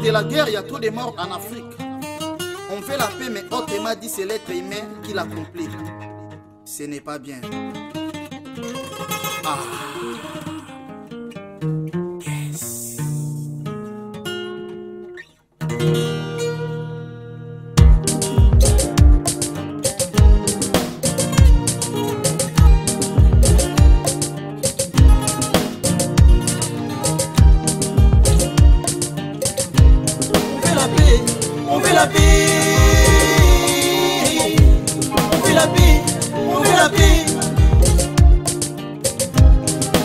cause de la guerre, il y a trop de morts en Afrique. On fait la paix, mais autrement dit, c'est l'être humain qui l'accomplit. Ce n'est pas bien. Ah. Yes. On veut la paix, on veut la paix. On veut la paix, on veut la paix.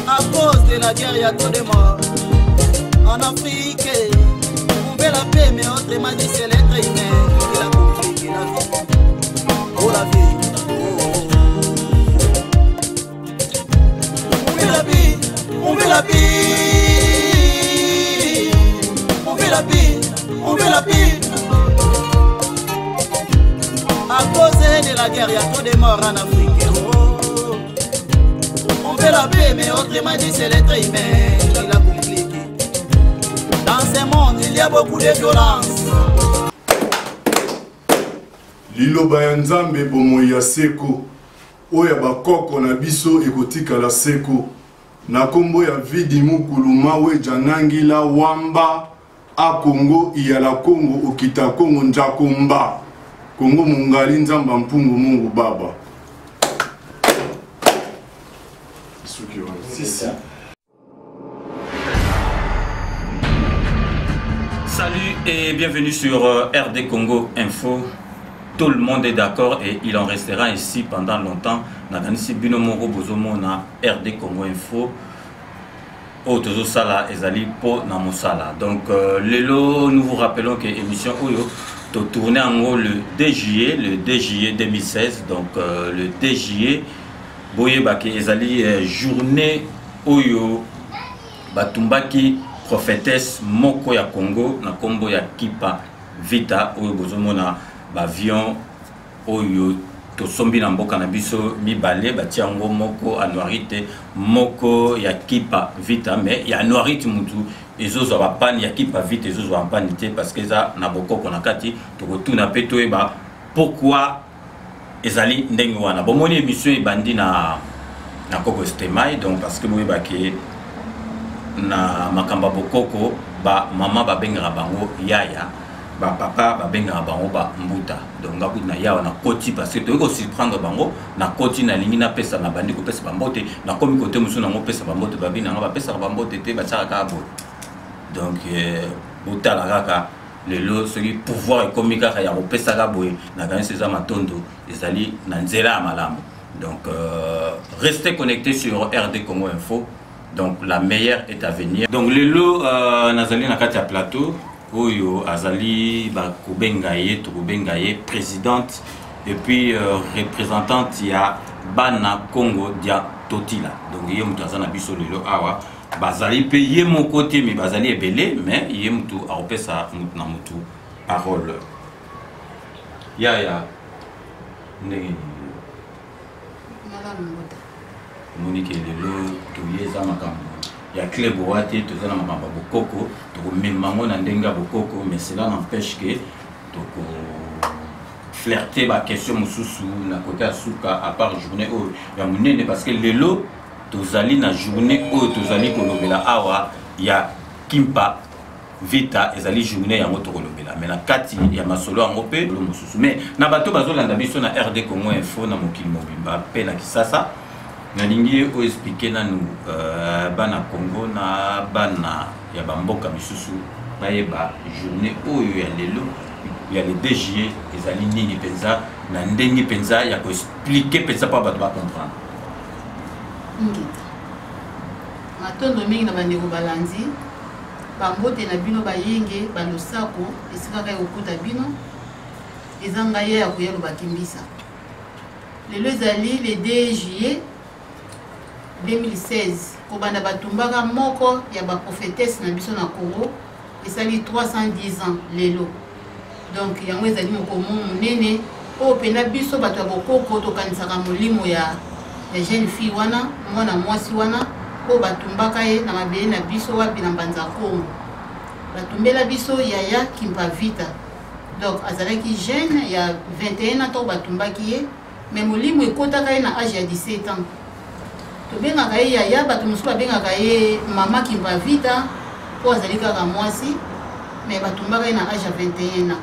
À cause de la guerre, il y a trop de morts. En Afrique, on veut la paix, mais autrement dit, c'est l'être humain qui l'a compliqué la vie. Oh la vie, oh, oh. On veut la paix, on veut la paix. On veut la paix, on veut la paix. À cause de la guerre, il y a trop de morts en Afrique. Oh. On veut la paix, mais autrement dit, c'est l'être humain qui l'a compliqué. Dans ce monde, il y a beaucoup de violence. Liloba ya Nzambe bomoi ya seko oyo ya bakoko na biso ekotikala seko na kombo ya Vidi Mukulu Maweja Nangila Wamba a Kongo Iyala Kongo Okita Kongo Njakomba Kongo Mungali Nzamba Mpungu Mungu Baba. Suki wana. Si, si. Salut et bienvenue sur RD Congo Info. Tout le monde est d'accord et il en restera ici pendant longtemps. Nakanisi bino moko bozomona RD Congo Info. Oyo tozosala ezali po na mosala. Donc lelo nous vous rappelons que émission oyo to tourner yango le 2 juillet, le 2 juillet 2016. Donc le 2 juillet boyebake ezali journée oyo batumbaki prophétesse moko ya Congo na kombo ya Kimpa Vita oyo bozomona ba avion oyo tosombi na mboka na biso mibale batia yango moko anuarite moko ya Kimpa Vita, mais ya anuarite mutu ezozwa ba panne ya Kimpa Vita ezozwa ba panne te parce que eza na bokoko na kati. Tokotuna pe toyeba pourquoi ezali ndenge wana. Bomoni émission ebandi na koko Stemay, donc parce que boyebake na makambo ya bokoko ba mama babengaka bango yaya, ba papa babengaka bango ba mbuta. Donc nga kutu na yawa na koti parce que toyei kosurprendre bango na koti nalingi napesa na bandi kopesa bambote, nakomi kote mosusu nango kopesa bambote, babi nanga bapesaka bambote te, batiaka kaka boye. Donc botala kaka lelo soki pouvoir ekomi kaka ya kopesaka boye, nakanisi eza matondo ezali na nzela ya malamu. Donc restez connectés sur RD Congo Info. Donc la meilleure est à venir. Donc lelo nazali na kati ya plateau oyo azali bakobenga ye, tokobenga ye présidente et puis représentante ya bana Congo dia Totila. Donc ye mutu aza na biso lelo awa, bazali pe ye moko te mais bazali ebele, mais ye mutu akopesa mutu na mutu parole. Yaya ndenge nini? Malamu mbote. Omoni ke lelo toye eza makambo ya clé boa te, toza na makambo ya bokoko, tokomema yango na ndenge ya bokoko, mais cela n'empêche que toko flirter ba question mosusu na côté ya suka à part journée oyo ya monene, parce que lelo tozali na journée oyo tozali kolobela awa ya Kimpa Vita, ezali journée yango tokolobela, mais na kati ya masolo yango pe lo mosusu. Mais na bato bazolanda biso na RD Congo Info na mokili mobimba pe na Kisasa, nalingi oyo expliquer nanu bana Congo na bana ya bamboka misusu bayeba journée oyo ya lelo ya le 2 juillet ezali nini mpenza na ndenge mpenza ya koexpliquer mpenza mpo bato ba comprendre. Ngeta. Matondo mingi na bandeko balandi, bambote na bino bayenge balosako esika kaka ekokuta bino, eza ngai ya koya loba kimbisa. Lelo ezali le 2 juillet 2016, kobanda batumbaka moko ya ba prophétesse na biso na Congo, esali 310 ans lelo. Donc yango ezali mokolo monene oyo mpena biso bato ya bokoko tokanisaka molimo ya jeune fille wana, mwana mwasi wana oyo batumbaka ye na mabele na biso wapi na Mbanza Kongo. Batumbela biso yaya Kimpavita. Donc azalaki jeune ya 21 ans ntango batumbaki ye, mais molimo ekotaka ye na age ya 17 ans. Tobengaka ye yaya, bato mosusu babengaka ye mama Kimpavita mpo azali kaka mwasi, mais batumbaka ye na age ya 21 ans.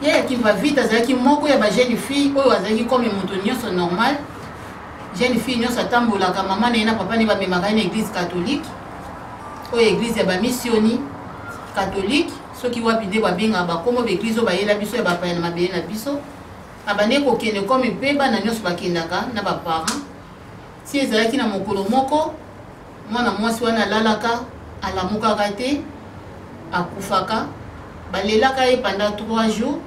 Yaya Kimpavita azalaki moko ya ba jeune fille oyo azalaki comme moto nyonso normal. Jeune fille nyonso atambolaka, mama na ye na papa na ye bamemaka ye na église catholique, oyo église ya bamissioni catholique, soki wapi nde babengaka bakombo baeglise oyo bayela biso ya bapaya na mabele na biso. Abandaki kokende comme mpe bana nyonso bakendaka na baparent. Si ezalaki na mokolo moko, mwana mwasi wana alalaka, alamukaka te, akufaka. Balelaka ye pendant 3 jours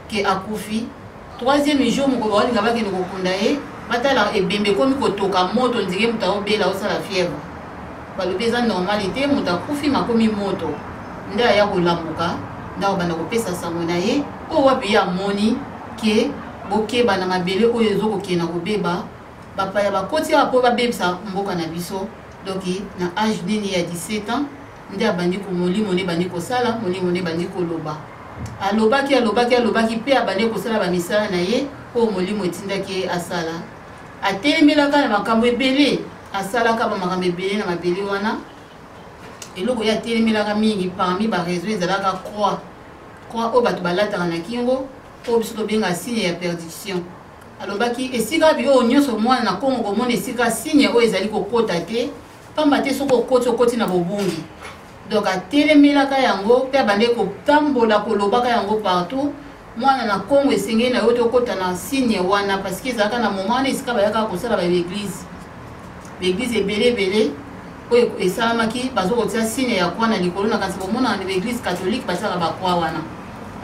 ke akufi. Troisième jour, mokolo baolinga bakende kokunda ye, batala ebembe ekomi kotoka moto, ndenge moto aobela osala fièvre. Balobi eza normal te, moto akufi makomi moto. Nde aya kolamuka, nde akobanda kopesa sango na ye, oyo wapi ye amoni ke bokeba na mabele oyo ezokokende na kobeba, bapaya bakoti awa mpo babebisa mboka na biso. Donc na age nini ya 17 ans nde abandi ko molimo nde ebandi kosala, molimo nde ebandi koloba. Alobaki, alobaki, alobaki mpe abandi kosala ba misala na ye oyo molimo etindaki ye asala. Atelemelaka na makambo ebele, asalaka ba makambo ebele na mabele wana. Eloko ye atelemelaka mingi parmi ba raisons ezalaka croix. Croix oyo bato balataka na kingo, oyo biso tobenga signe ya perdition. Alobaki esika wapi oyo nyonso mwana na Kongo komona esika signe oyo ezali kokota te, pamba te soki okoti, okoti na bobungi. Donc atelemelaka yango mpe abandaki kotambola kolobaka yango partout. Mwana na Kongo esengeli na yo te okota na signe wana, parce que ezalaka na moment wana esika bayaka kosala ba église, ba église ebele ebele oyo esalamaki, bazo kotia signe ya croix na likolo. Na kasi bomonaka na ba église catholique batiaka ba croix wana.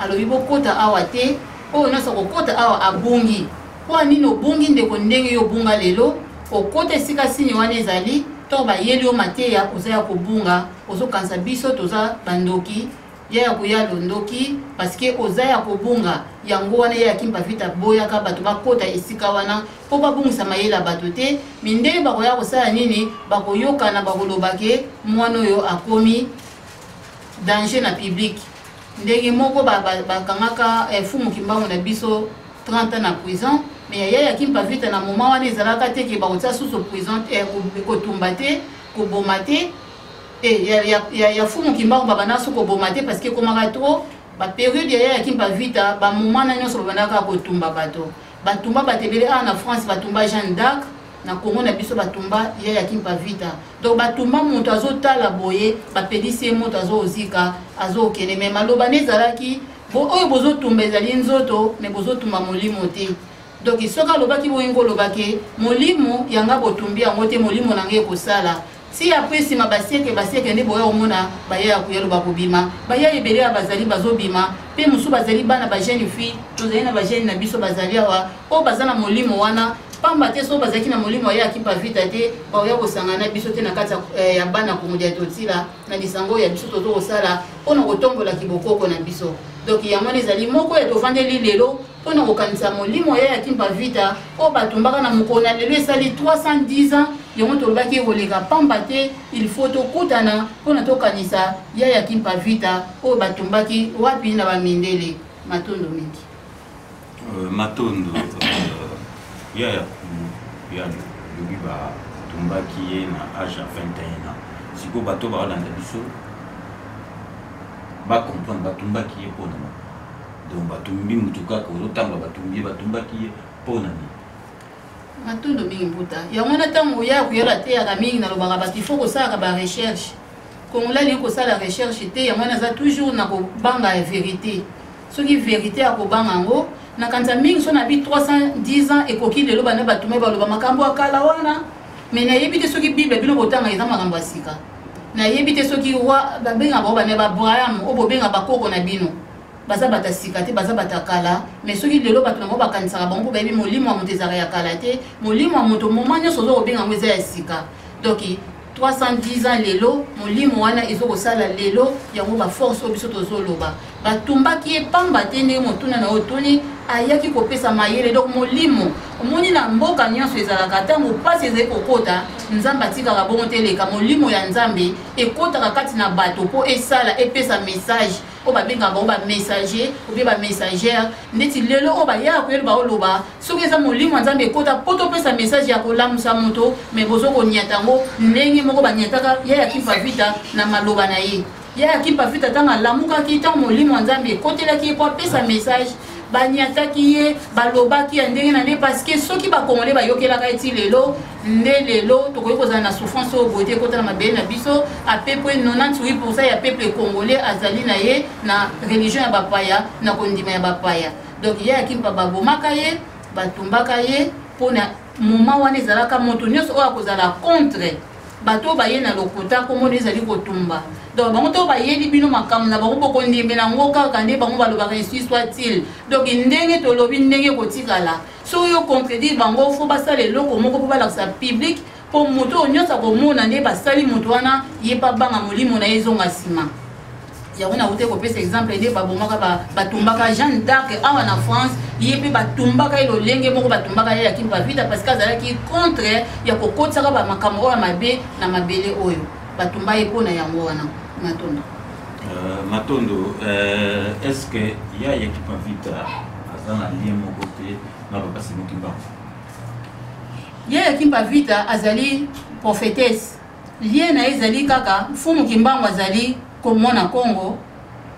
Alobi bokota awa te, oyo nyonso akokota awa abungi. Mpo nini obungi ndeko? Ndenge yo obunga lelo, okota esika signe wana ezali, to bayeli yo mateya, oza ya kobunga, ozokanisa biso toza bandoki, ya ya koya londoki, parce que oza ya kobunga. Yango wana ya Kimpa Vita aboyaka bato bakota esika wana mpo babungisa mayele ya bato te. Mindele bakoya kosala nini? Bakoyokana, bakoloba ke mwana oyo akomi danger na public. Ndenge moko bakangaka Fumu Kimbangu na biso 30 ans na prison, mais ya ya Kimpa Vita na moment wana ezalaka te ke bakotia susu prison, kotumba te, koboma te. Ya Fumu Kimbangu babanda so koboma te parce que ekomaka trop. Ba période ya ya Kimpa Vita, ba moment na nyonso babandaka kotumba bato. Batumba bato ebele awa na France, batumba Jeanne d'Arc, na Congo na biso batumba ya ya Kimpa Vita. Donc batumba moto azotala boye, bapelisi ye moto azozika, azokende. Mais maloba ne ezalaki bo oyo bozotumba ezali nzoto, mais bozotumba molimo te. Donc soki alobaki boye, ngolobaki molimo yanga botumbi yango te, molimo na ngai ekosala. Si après nsima basieke basieke nde boya komona baya ya koyalo bakobima, baya ebele ya bazali bazobima, mpe mosusu bazali bana ba jeune fille. Tozali na ba jeune na biso bazali awa oyo baza na molimo wana, pamba te soki bazalaki na molimo ya Kimpa Vita te, bakoya kosangana na biso te na kati ya bana Kongo dia Totila na lisango ya biso tozo kosala mpona kotombola kibokoko na biso. Donc yango wana ezali moko ya tovandeli lelo mpona kokanisa molimo ya Kimpa Vita oyo batumbaka na mokolo na lelo esali 310 ans. Yango tolobaki ekoleka pamba te, il faut tokutana mpona tokanisa ya Kimpa Vita oyo batumbaki wapi na bamindele. Matondo mingi. Matondo ya ya ya lobi batumbaki ye na age ya 21 ans. Sikoyo bato baolanda biso bacomprendre batumbaki ye mpona nini. Donc batumbi mutu kaka ozotambola, batumbi ye, batumbaki ye mpona nini? Matondo mingi mbuta. Yango wana ntango oya koyala teyaka mingi, nalobaka bato il faut kosalaka ba recherche. Congolais alingi kosala recherche te, yango wana aza toujours na kobanga ya vérité. Soki vérité akobanga yango, nakanisa mingi so na bi 310 ans ekoki lelo bana bato me baloba makambo ya kala wana, mais nayebi te soki Bible bino botanga eza makambo ya sika. Nayebi te soki roi babengaka bango bana ba Abraham oyo bobenga bakoko na bino baza bato ya sika te, baza bato ya kala. Mais soki lelo bato na bango bakanisaka bango mpo bayebi molimo ya moto ezalaka ya kala te, molimo ya moto moment nyonso oza kobenga yango eza ya sika. Donc 310 ans lelo molimo wana ezokosala lelo, yango baforce oyo biso tozoloba. Batumbaki ye pamba te, ndenge motuna na oyo tuni. Ayaki kopesa mayele, donc molimo. Omoni na mboka nyonso ezalaka ntango mpasi ezali kokota, Nzambe atikaka bongo te eleka. Molimo ya Nzambe ekotaka kati na bato mpo esala, epesa message oyo babengaka bango bamessager obie bamessagère. Ndeti lelo oyo bayaka koyela baoloba, soki eza molimo ya Nzambe ekota mpo topesa message ya kolamusa moto, me bozo konyata yango ndenge moko banyataka Yaya Kimpa Vita na maloba na ye. Yaya Kimpa Vita ntango alamukaki, ntango molimo ya Nzambe ekotelaki ye mpo apesa message, banyataki ye, balobaki ya ndenge na nde, parce que soki bakongole bayokelaka ye ti lelo nde lelo tokoki kozala na souffrance oyo boye te ekota na mabele na biso. À peu près 98% ya peuple congolais azali na ye na religion ya bapaya, na kondima ya bapaya. Donc Yaya Kimpa babomaka ye, batumbaka ye mpona moment wana ezalaka moto nyonso oyo akozala contre bato oyo baye na lokuta, komona ezali kotumba. Donc bango to bayeli bino makambo na bango, bokondimela yango kaka nde bango balobaka, ainsi soit-il. Donc ndenge tolobi, ndenge kotikala, soki yo contredire bango, fo basala eloko moko mpo balakisa public, mpo moto oyo nyonso akomona nde basali moto wana, ye mpe abanga, molimo na ye ezonga nsima. Yango nauti kopesa exemple nde babomaka, batumbaka Jeanne d'Arc awa na France, ye mpe batumbaka ye lolenge moko batumbaka ye ya Kimpa Vita, parce que azalaki contre ya kokotisaka bamakambo oyo ya mabe na mabele oyo. Batumba ye mpo na yango wana. Matondo. Matondo, est ce que Yaya Kimpa Vita aza na lien moko te na Papa Simon Kimbangu? Yaya Kimpa Vita azali prophétesse. Lien na ye ezali kaka Mfumu Kimbangu azali komona Congo,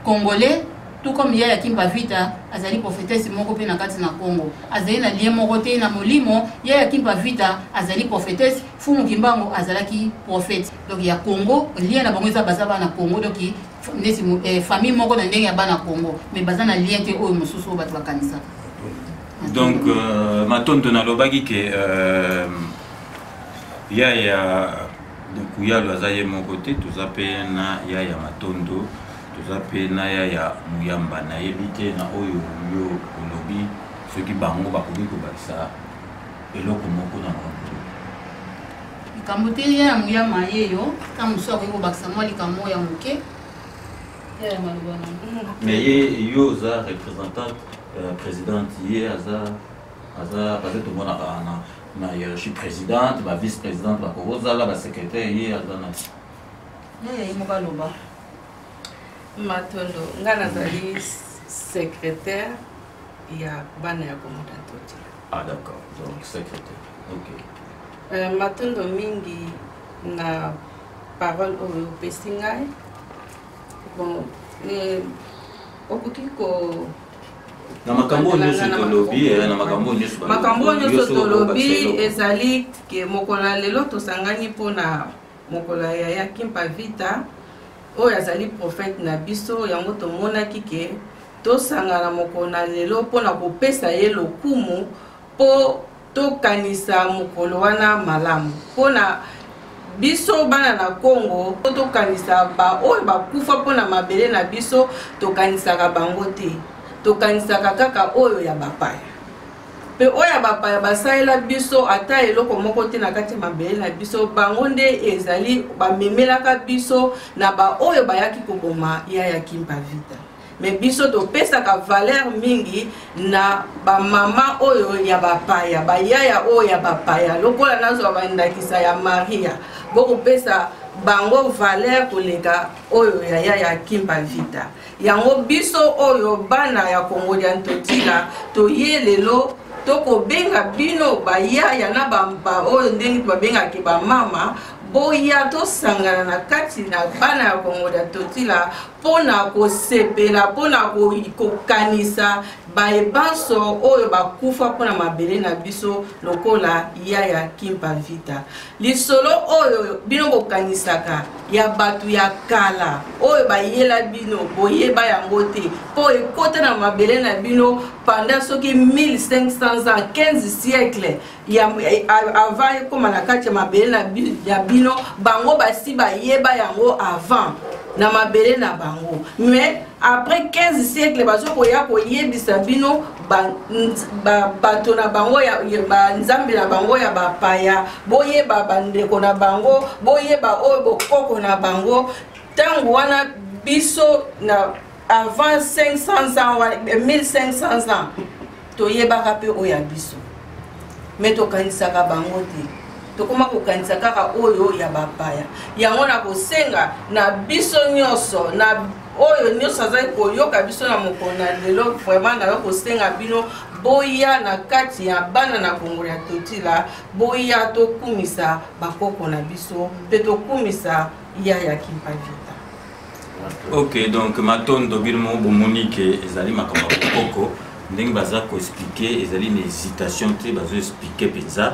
congolais, tout comme Yaya Kimpa Vita azali prophétesse moko mpe na kati na Congo. Azali na lien moko te na molimo. Yaya Kimpa Vita azali prophétesse, Mfumu Kimbangu azalaki prophète, donc ya Congo. Lien na bango eza baza bana Congo, donc neti famille moko na ndenge ya bana Congo, mais baza na lien te oyo mosusu oyo bato bakanisaka. Donc matondo, nalobaki ke Yaya Kuyalu aza ye moko te, toza mpe na Yaya Matondo, toza mpe na Yaya Muyamba. Nayebi te na oyo yo olobi soki bango bakoki kobakisa eloko moko na makambo. Likambo te, Yaya Muyamba ye yo ntango mosusu akoki kobakisa mwa likambo ya moke. Yaya, maloba na. Mais ye yo oza représentante, présidente, ye aza parce que tomonaka na hiérarchie, présidente, ba vice présidente bakokozala, basecrétaire, ye aza na Yaya ye moko aloba. Matondo, nga nazali secrétaire ya bana ya Kongo dia Ntotila. Ah d'accord, donc secrétaire, ok. Matondo mingi na parole oyo opesi ngai. Bon, okoki ko Na makambo oyo nyonso tolobi, na makambo oyo nyonso Makambo oyo nyonso tolobi ezali ke mokolo ya lelo tosangani mpona mokolo ya Yaya Kimpa Vita oyo azali prophète na biso. Yango tomonaki ke tosangana mokolo na lelo mpona kopesa ye lokumu, mpo tokanisa mokolo wana malamu mpona biso bana na Kongo. Tokanisa baoyo bakufa mpona mabele na biso. Tokanisaka bango te, tokanisaka kaka oyo ya bapaya, mpe oyo ya bapaya basalela biso ata eloko moko te na kati ya mabele na biso. Bango nde ezali bamemelaka biso na baoyo bayaki koboma Yaya Kimpa Vita. Me biso topesaka valeur mingi na bamama oyo ya bapaya, bayaya oyo ya bapaya, lokola nazwa bandakisa ya Maria, bokopesa bango valeur koleka oyo ya Yaya Kimpa Vita. Yango biso oyo bana ya Kongo dia Ntotila toye lelo, tokobenga bino bayaya na ba, oyo ndenge babengaki bamama, boya tosangana na kati na bana ya Kongo dia Ntotila mpona kosepela, mpona kokanisa baye banso oyo bakufa mpona mabele na biso lokola Yaya Kimpa Vita. Lisolo oyo bino bokanisaka ya bato ya kala oyo bayela bino, boyeba yango te, mpo ekota na mabele na bino pendant soki 1500 ans, 15 siècle ya avant ekóma na kati ya mabele ya bino. Bango basi bayeba yango avant na mabele na bango, mais après 15 siècle bazokoya koyebisa bino bato na bango, banzambe na bango ya bapaya. Boyeba bandeko na bango, boyeba oyo bokoko na bango. Ntango wana biso na avant 500 ans, 1500 ans. Toyebaka mpe oyo ya biso, me tokanisaka bango te. Tokoma kokanisa kaka oyo ya bapaya. Yango na kosenga na biso nyonso, na oyo nyonso azali koyoka biso na mokolo na lelo, vraiment nayo kosenga bino boya na kati ya bana na Kongo ya Totila, boya tokumisa bakoko na biso mpe tokumisa Yaya Kimpa Vita. Ok, donc matondo bino moko bomoni ke ezali makambo ya bokoko ndenge baza koexplike, ezali na hésitation te, bazoexplike mpenza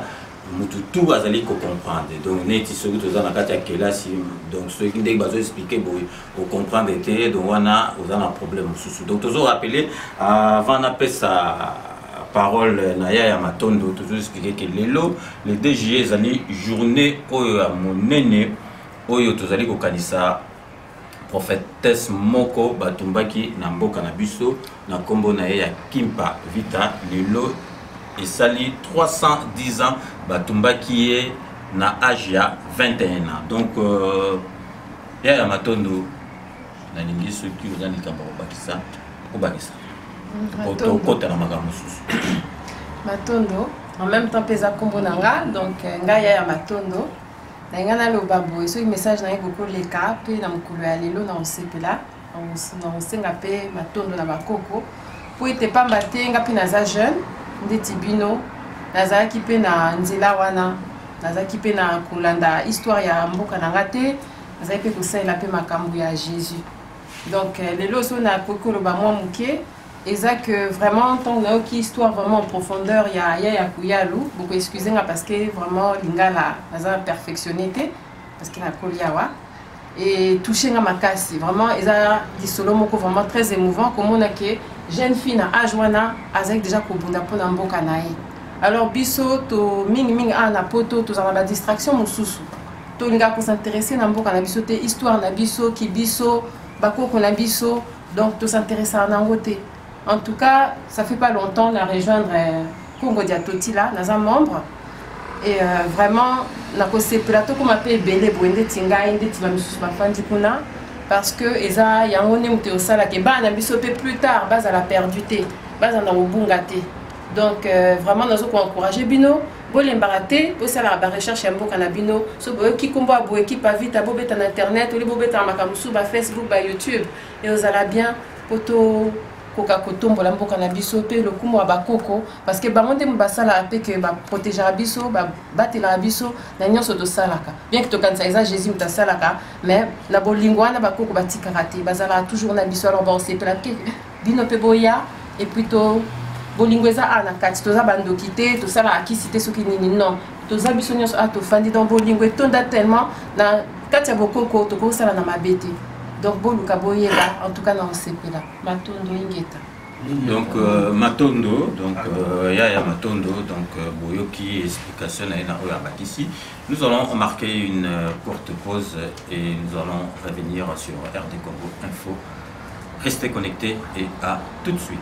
mutu tu azali kocomprendre. Donc neti soki toza na kati ya kelasi, donc soki ndenge bazoexplike boye ocomprendre te, donc wana oza na problème mosusu. Donc tozo rappeler avant napesa parole na ya ya matondo, tozoexplike ke lelo le 2 juillet ezali journée oyo ya monene oyo tozali kokanisa prophétesse moko batumbaki na mboka na biso na nkombo na ye ya Kimpa Vita. Lelo esali 310 ans batumbaki ye na age ya 21 ans. Donc ya ya matondo, nalingi soki oza likambo ya kobakisa, kobakisa tokota na makambo mosusu. Matondo, en même temps mpe eza nkombo na nga, donc ngai ya ya matondo. Na ngai naloba boye, soki message na ngai kokoleka mpe na mokolo ya lelo, na kosepela na kosenga mpe matondo na bakoko, mpo ete pamba te nga mpe naza jeune ndeti bino, nazalaki mpe na nzela wana, nazalaki mpe na kolanda histoire ya mboka na nga te, nazalaki mpe kosalela mpe makambo ya Jésus. Donc lelo so nakoki koloba mwa moke, eza que vraiment ntango nayoki histoire vraiment en profondeur ya ya ya Kuyalu, boko excuse nga parce que vraiment lingala naza perfectionné te, parce que nakoli awa, et touché nga makasi. Vraiment eza lisolo moko vraiment très émouvant komona ke jeune fille na âge wana azalaki déjà kobunda mpona mboka na ye. Alors biso to mingimingi awa na poto tozala na badistraction mosusu, tolingaka kosinteresse na mboka na biso te, histoire na biso, kibiso bakoko na biso, donc tosinteressaka nango te. En tout cas, ça fait pas longtemps na rejoindre Congo dia Totila, naza membre et vraiment nakosepela tokóma mpe ebele boye ndeti ngai, ndeti bamisusu bafandi kuna, parce que eza yango nde moto osalaka bana na biso mpe plus tard bazala perdu te, bazala na kobunga te. Donc vraiment nazo koencourage bino, bolembaka te, bosalaka barecherche ya mboka na bino. So boyoki nkombo ya boye Kimpa Vita, bobeta na internet, oli bobetaka makambo mosusu, bafacebook, bayoutube, e ozala bien po tokoka kotombola mboka na biso mpe lokumu ya bakoko, parce que bango nde basalaka mpe ke baprotegeaka biso, babatelaka biso na nyonso tosalaka. Bien ke tokanisa eza Jésus moto asalaka, mais na bolingo wana bakoko batikaka te, bazalaka toujours na biso. Alors baosepela mpe bino mpe boya, et puis to bolingo eza awa na kati, toza bandoki te, tosalaka kisi te, soki nini, non, toza biso nyonso awa tofandi. Donc bolingo etonda tellement na kati ya bokoko, tokosala na mabe te. Donc boluka boyeba, en tout cas na osepela. Matondo, ingeta. Donc matondo, donc yaya matondo, donc boyoki explication na ye na oyo abakisi. Nous allons marquer une courte pause et nous allons revenir sur RD Congo Info. Restez connectés et à tout de suite.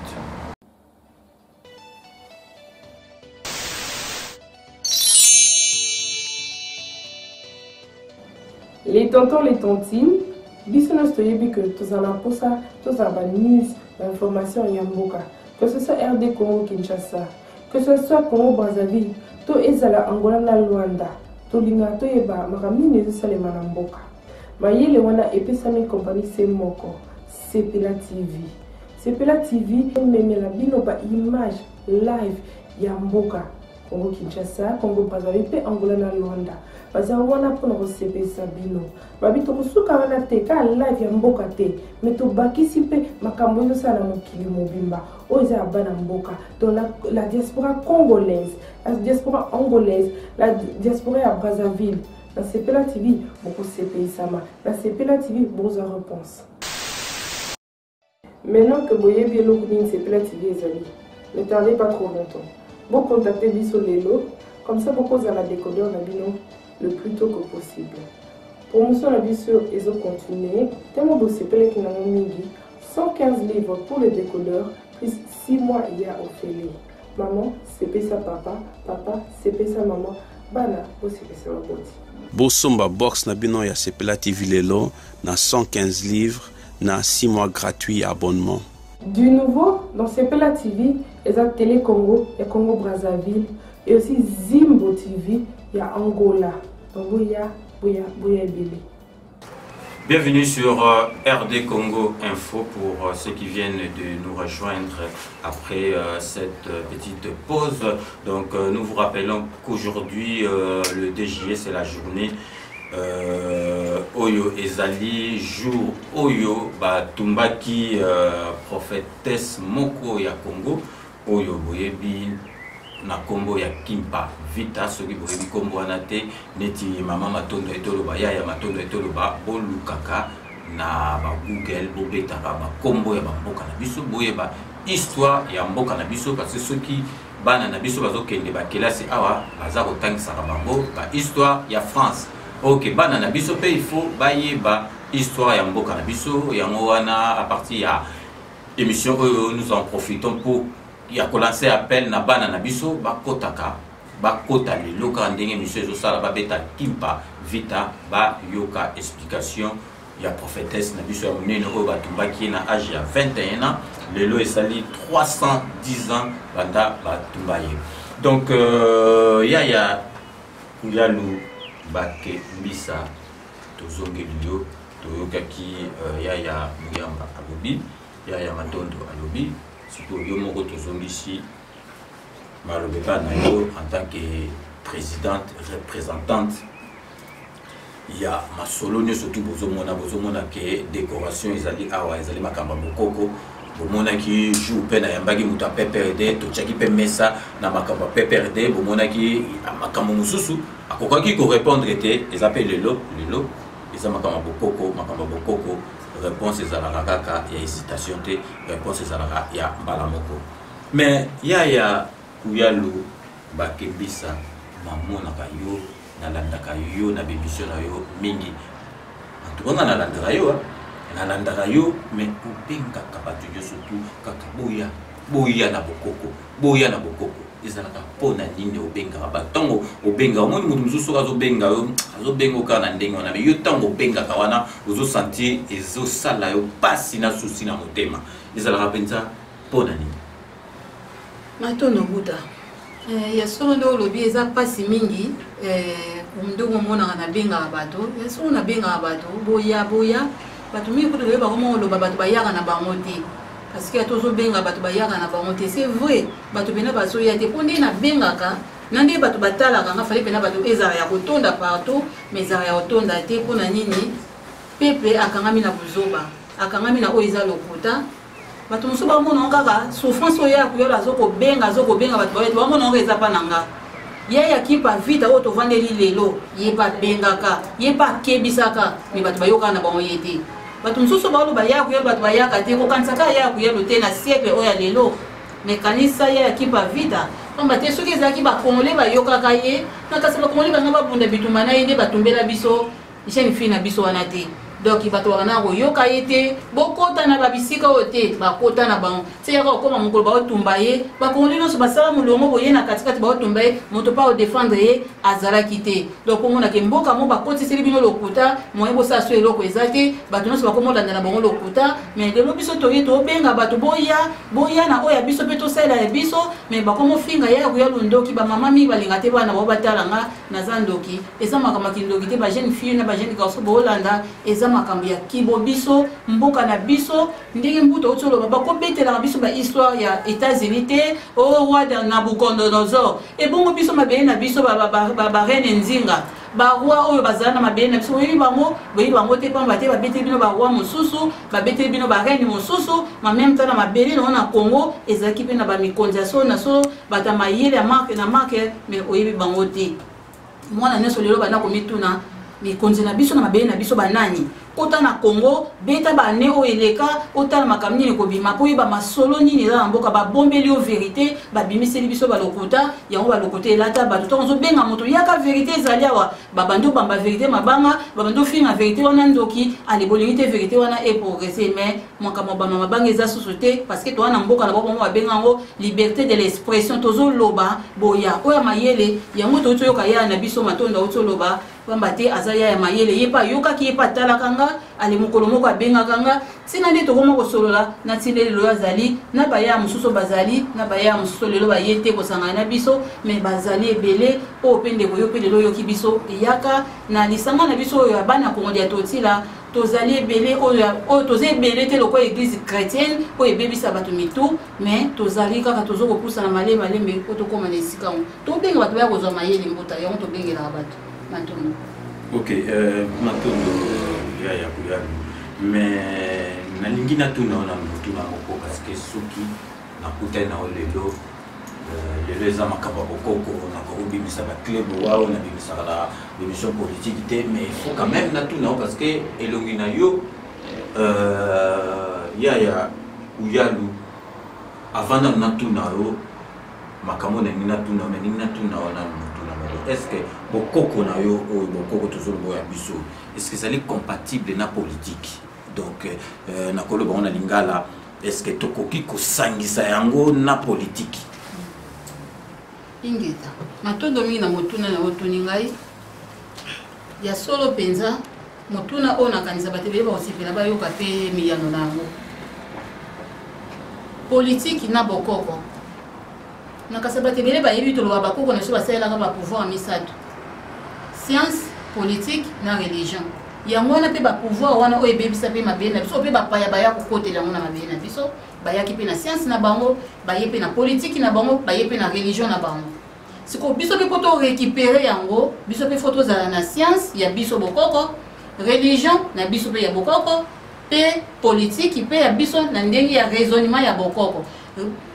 Les tontons, les tontines, biso nyonso toyebi ke tozala na mposa tozala banews, bainformation ya mboka, que ce soit RD Congo Kinshasa, que ce soit Congo Brazzaville to ezala Angola na Luanda, tolingaka toyeba makambo nini ezosalema na mboka. Mayele wana epesami kompani se moko, Sepela TV. Sepela TV ememela bino ba image live ya mboka Congo Kinshasa, Congo Brazzaville mpe Angola na Luanda. Baza wana mpona kosepelisa bino. Babi tokosuka wana te, kaka live ya mboka te, me tobakisi mpe makambo ezosala na mokili mobimba oyo eza ya bana mboka. Donc la diaspora congolaise, la diaspora angolaise, la diaspora ya Brazzaville, na Sepela TV bokosepelisama, na Sepela TV bozwa réponse. Maintenant que boyebi eloko nini Sepela TV ezali, ne tardez pas trop longtemps, bocontacte biso lelo, comme ça bokozala décodeur na bino le plus tôt que possible. Promotion na biso ezocontinue ntango bosepelaki nango mingi, 115 livres pour le décodeur plus 6 mois ya ofele. Maman sepesa papa, papa sepesa mama, bana bosepesa baboti. Bosomba box na bino ya Sepela TV lelo na 115 livres na 6 mois gratuit ya abonnement. Du nouveau dans Sepela TV. eza Tele Congo ya Congo Brazzaville et aussi Zimbo TV ya Angola. Donc boya boya boya ebele. Bienvenue sur euh, RD Congo Info pour euh, ceux qui viennent de nous rejoindre après euh, cette petite pause. Donc nous vous rappelons qu'aujourd'hui, le 2 juillet, c'est la journée Oyo Ezali, jour Oyo Batumbaki, prophétesse Moko ya Congo, Oyo Boyebi na kombo ya Kimpa Vita. Soki boyebi kombo wana te, neti mama Matondo etoloba, yaya Matondo etoloba, bolukaka na ba Google, bobetaka bakombo ya bamboka na biso, boyeba histoire ya mboka na biso, parce que soki bana na biso bazokende bakelasi awa, baza kotangisaka bango ba histoire ya France. Ok, bana na biso mpe il faut bayeba histoire ya mboka na biso. Yango wana, à partir ya émission oyo, nous en profitons pour ya kolancer appel na bana na biso bakotaka, bakota lelo kaka ndenge émission ezosala, babeta Kimpa Vita, bayoka explication ya prophétesse na biso ya monene oyo batumbaki ye na age ya 21 ans. Lelo esali 310 ans banda batumba ye. Donc yaya Kuyalu Bakembisa, tozongeli yo. Toyokaki yaya Muyamba alobi, yaya Matondo alobi, sikoyo yo moko tozongisi maloba epai na yo en tant que présidente représentante ya masolo nyonso tu. Bozomona ke décoration ezali awa, ezali makambo ya bokoko. Bomonaki jour mpe nayambaki moto ya PPRD, totiaki mpe mesa na makambo ya PPRD. Bomonaki makambo mosusu akokaki korépondre te. Eza mpe lelo, lelo eza makambo ya bokoko. Makambo ya bokoko, réponse ezalaka kaka ya hésitation te, réponse ezalaka ya mbala moko. Mais yaya Kuyalu Bakebisa, namonaka yo, nalandaka yo na bémission na yo mingi. En tout cas nga nalandaka yo, nalandaka yo, mais obengaka bato nyonso tu kaka boya, boya na bokoko, boya na bokoko. Ezalaka mpo na nini obengaka bato? Ntango obengaka, omoni moto mosusu soki azobenga yo, azobenga kaka na ndenge wana. Mais yo, ntango obengaka wana, ozosentir ezosala yo mpasi na susi na motema. Ezalaka mpenza mpo na nini? Matondo Buta. Ya solo nde olobi, eza mpasi mingi ndenge omonaka nabengaka bato. Ya solo, nabengaka bato boya, boya. Bato mingi kutu loyeba koma oloba, bato bayaka na bango te, parce que tozobenga bato, bayaka na bango te. C'est vrai, bato mpena bazoya te, mpo nde nabengaka na nde bato batalaka nga fale mpena bato ezala ya kotonda partout, mais ezala ya kotonda te. Mpo na nini? Peuple akangami na buzoba, akangami na oyo eza lokuta. Bato mosusu bamona kaka souffrance oyo ya koyola, azokobenga, azokobenga bato bayo, bamona ngo eza mpa na nga. Ye ya Kimpa Vita oyo tovandeli lelo, ye mpe abengaka, ye mpe akebisaka, me bato bayokaka na bango ye te. Bato mosusu baloba ya koyelo, bato bayaka te. Kokanisaka ya koyelo te na siècle oyo ya lelo, me kanisa ye ya Kimpa Vita, pamba te soki ezalaki bakongole bayokaka ye na kasi bakongole banga babunda bitumba na ye nde batumbela biso jeune fille na biso wana te. Donc bato bakana koyoka ye te, bokota na babisika oyo te, bakota na bango te. Yaka kokóma mokolo baotumba ye, bakongoli nyonso basala molongo boye na katikati, baotumba ye, moto mpa odefendre ye azalaki te. Donc omonake mboka mo bakotiseli bino lokuta, moye bosala so eloko eza te, bato nyonso bakomolanda na bango lokuta. Mais lelo biso toye, tobenga bato boya, boya na oyo ya biso mpe tosalela ya biso, mais bakomofinga ya koya londoki. Bamama mingi balinga te bana bao batala nga naza ndoki. Eza makambo ya kindoki te. Bajeune fille na bajeune garçon boolanda, eza makambo ya kibo biso, mboka na biso. Ndenge mbuta outi oloba, bakobetelaka biso bahistoire ya États-Unis te, o roi Nabucodonosor. Ebongo biso mabele na biso, bareine Nzinga, baroi oyo bazala na mabele na biso, boyebi bango? Boyebi bango te, pamba te babeteli bino baroi mosusu, babeteli bino bareine mosusu. Ma même temps na mabele nango na Congo ezalaki mpe na bamikonzi ya solo na solo, bato ya mayele ya marke na marke, mais oyebi bango te. Mwana nyonso lelo banda komituna mikonzi na biso na mabele na biso banani. Kota na Congo, beta bane oyo eleka, otala makambo nini ekobima, mpo oyeba masolo nini eza na mboka. Babombeli yo vérité, babimiseli biso balokuta. Yango balokuta elata bato. Ntango ozobenga moto yaka, vérité ezali awa, babandi obamba vérité mabanga, babandi ofinga vérité wana ndoki. Ale bolingi te vérité wana eprogresse, mais makambo bamba mabanga eza susu te, parce que toza na mboka na bango, babenga yango liberté de l'expression. Tozoloba boya oyo ya mayele, yango toyoti oyoka ya na biso Matondo auti oloba. Pamba te aza ya ya mayele, ye mpe ayokaki, ye mpe atalaka nga, ale mokolo moko abengaka nga, ntina nde tokoma kosolola na ntina lelo azali na baya mosusu bazali na baya mosusu lelo baye te kosangana na biso, mais bazali ebele. Oyo mpe ndeko yo mpe lelo oyoki biso, yaka na lisanga na biso oyo ya bana Kongo dia Totila. Tozali ebele oyo oyo toza ebele te lokola église chrétienne oyo ebebisa bato mitu, mais tozali kaka tozo kopusana malembe malembe mpo tokóma na esika yango. Tobenga bato baya kozwa mayele mbota yango, tobengelaka bato. Matondo. Ok, matondo ya ya koyalu, mais nalingi natuna yo na motuna moko, parce que soki nakutani na yo lelo, lelo eza makambo ya bokoko, nakobimisa baclub wao nabimisaka na émission politique te, mais il faut quand même natuna yo parce que elongi na yo, yaya Uyalu, avant nanu natuna yo makambo nalingi natuna, nalingi natuna yo nanu motuna moko: est ce que bokoko na yo oyo, bokoko tozoloba ya biso, est ce que ezali compatible na politique? Donc nakoloba ngo na lingala, est ce que tokoki kosangisa yango na politique? Ingeta, matondo mingi na motuna na otuni ngai. Ya solo mpenza, motuna oyo nakanisa bato ebele bakosepela bayoka mpe miyano na yango. Politiki na bokoko, nakasa bato ebele bayebi, toloba bakoko na biso basalelaka bapouvoir misato: science, politique na religion. Yango wana mpe bapouvoir wana oyo ebebisa mpe mabele na biso, mpe bapaya baya kokotela yango na mabele na biso. Bayaki mpe na science na bango, baye mpe na politiki na bango, baye mpe na religion na bango. Sikoyo biso mpe mpo torécupérer yango, biso mpe faut tozala na science ya biso bokoko, religion na biso mpe ya bokoko, mpe politiki mpe ya biso na ndenge ya raisonnement ya bokoko.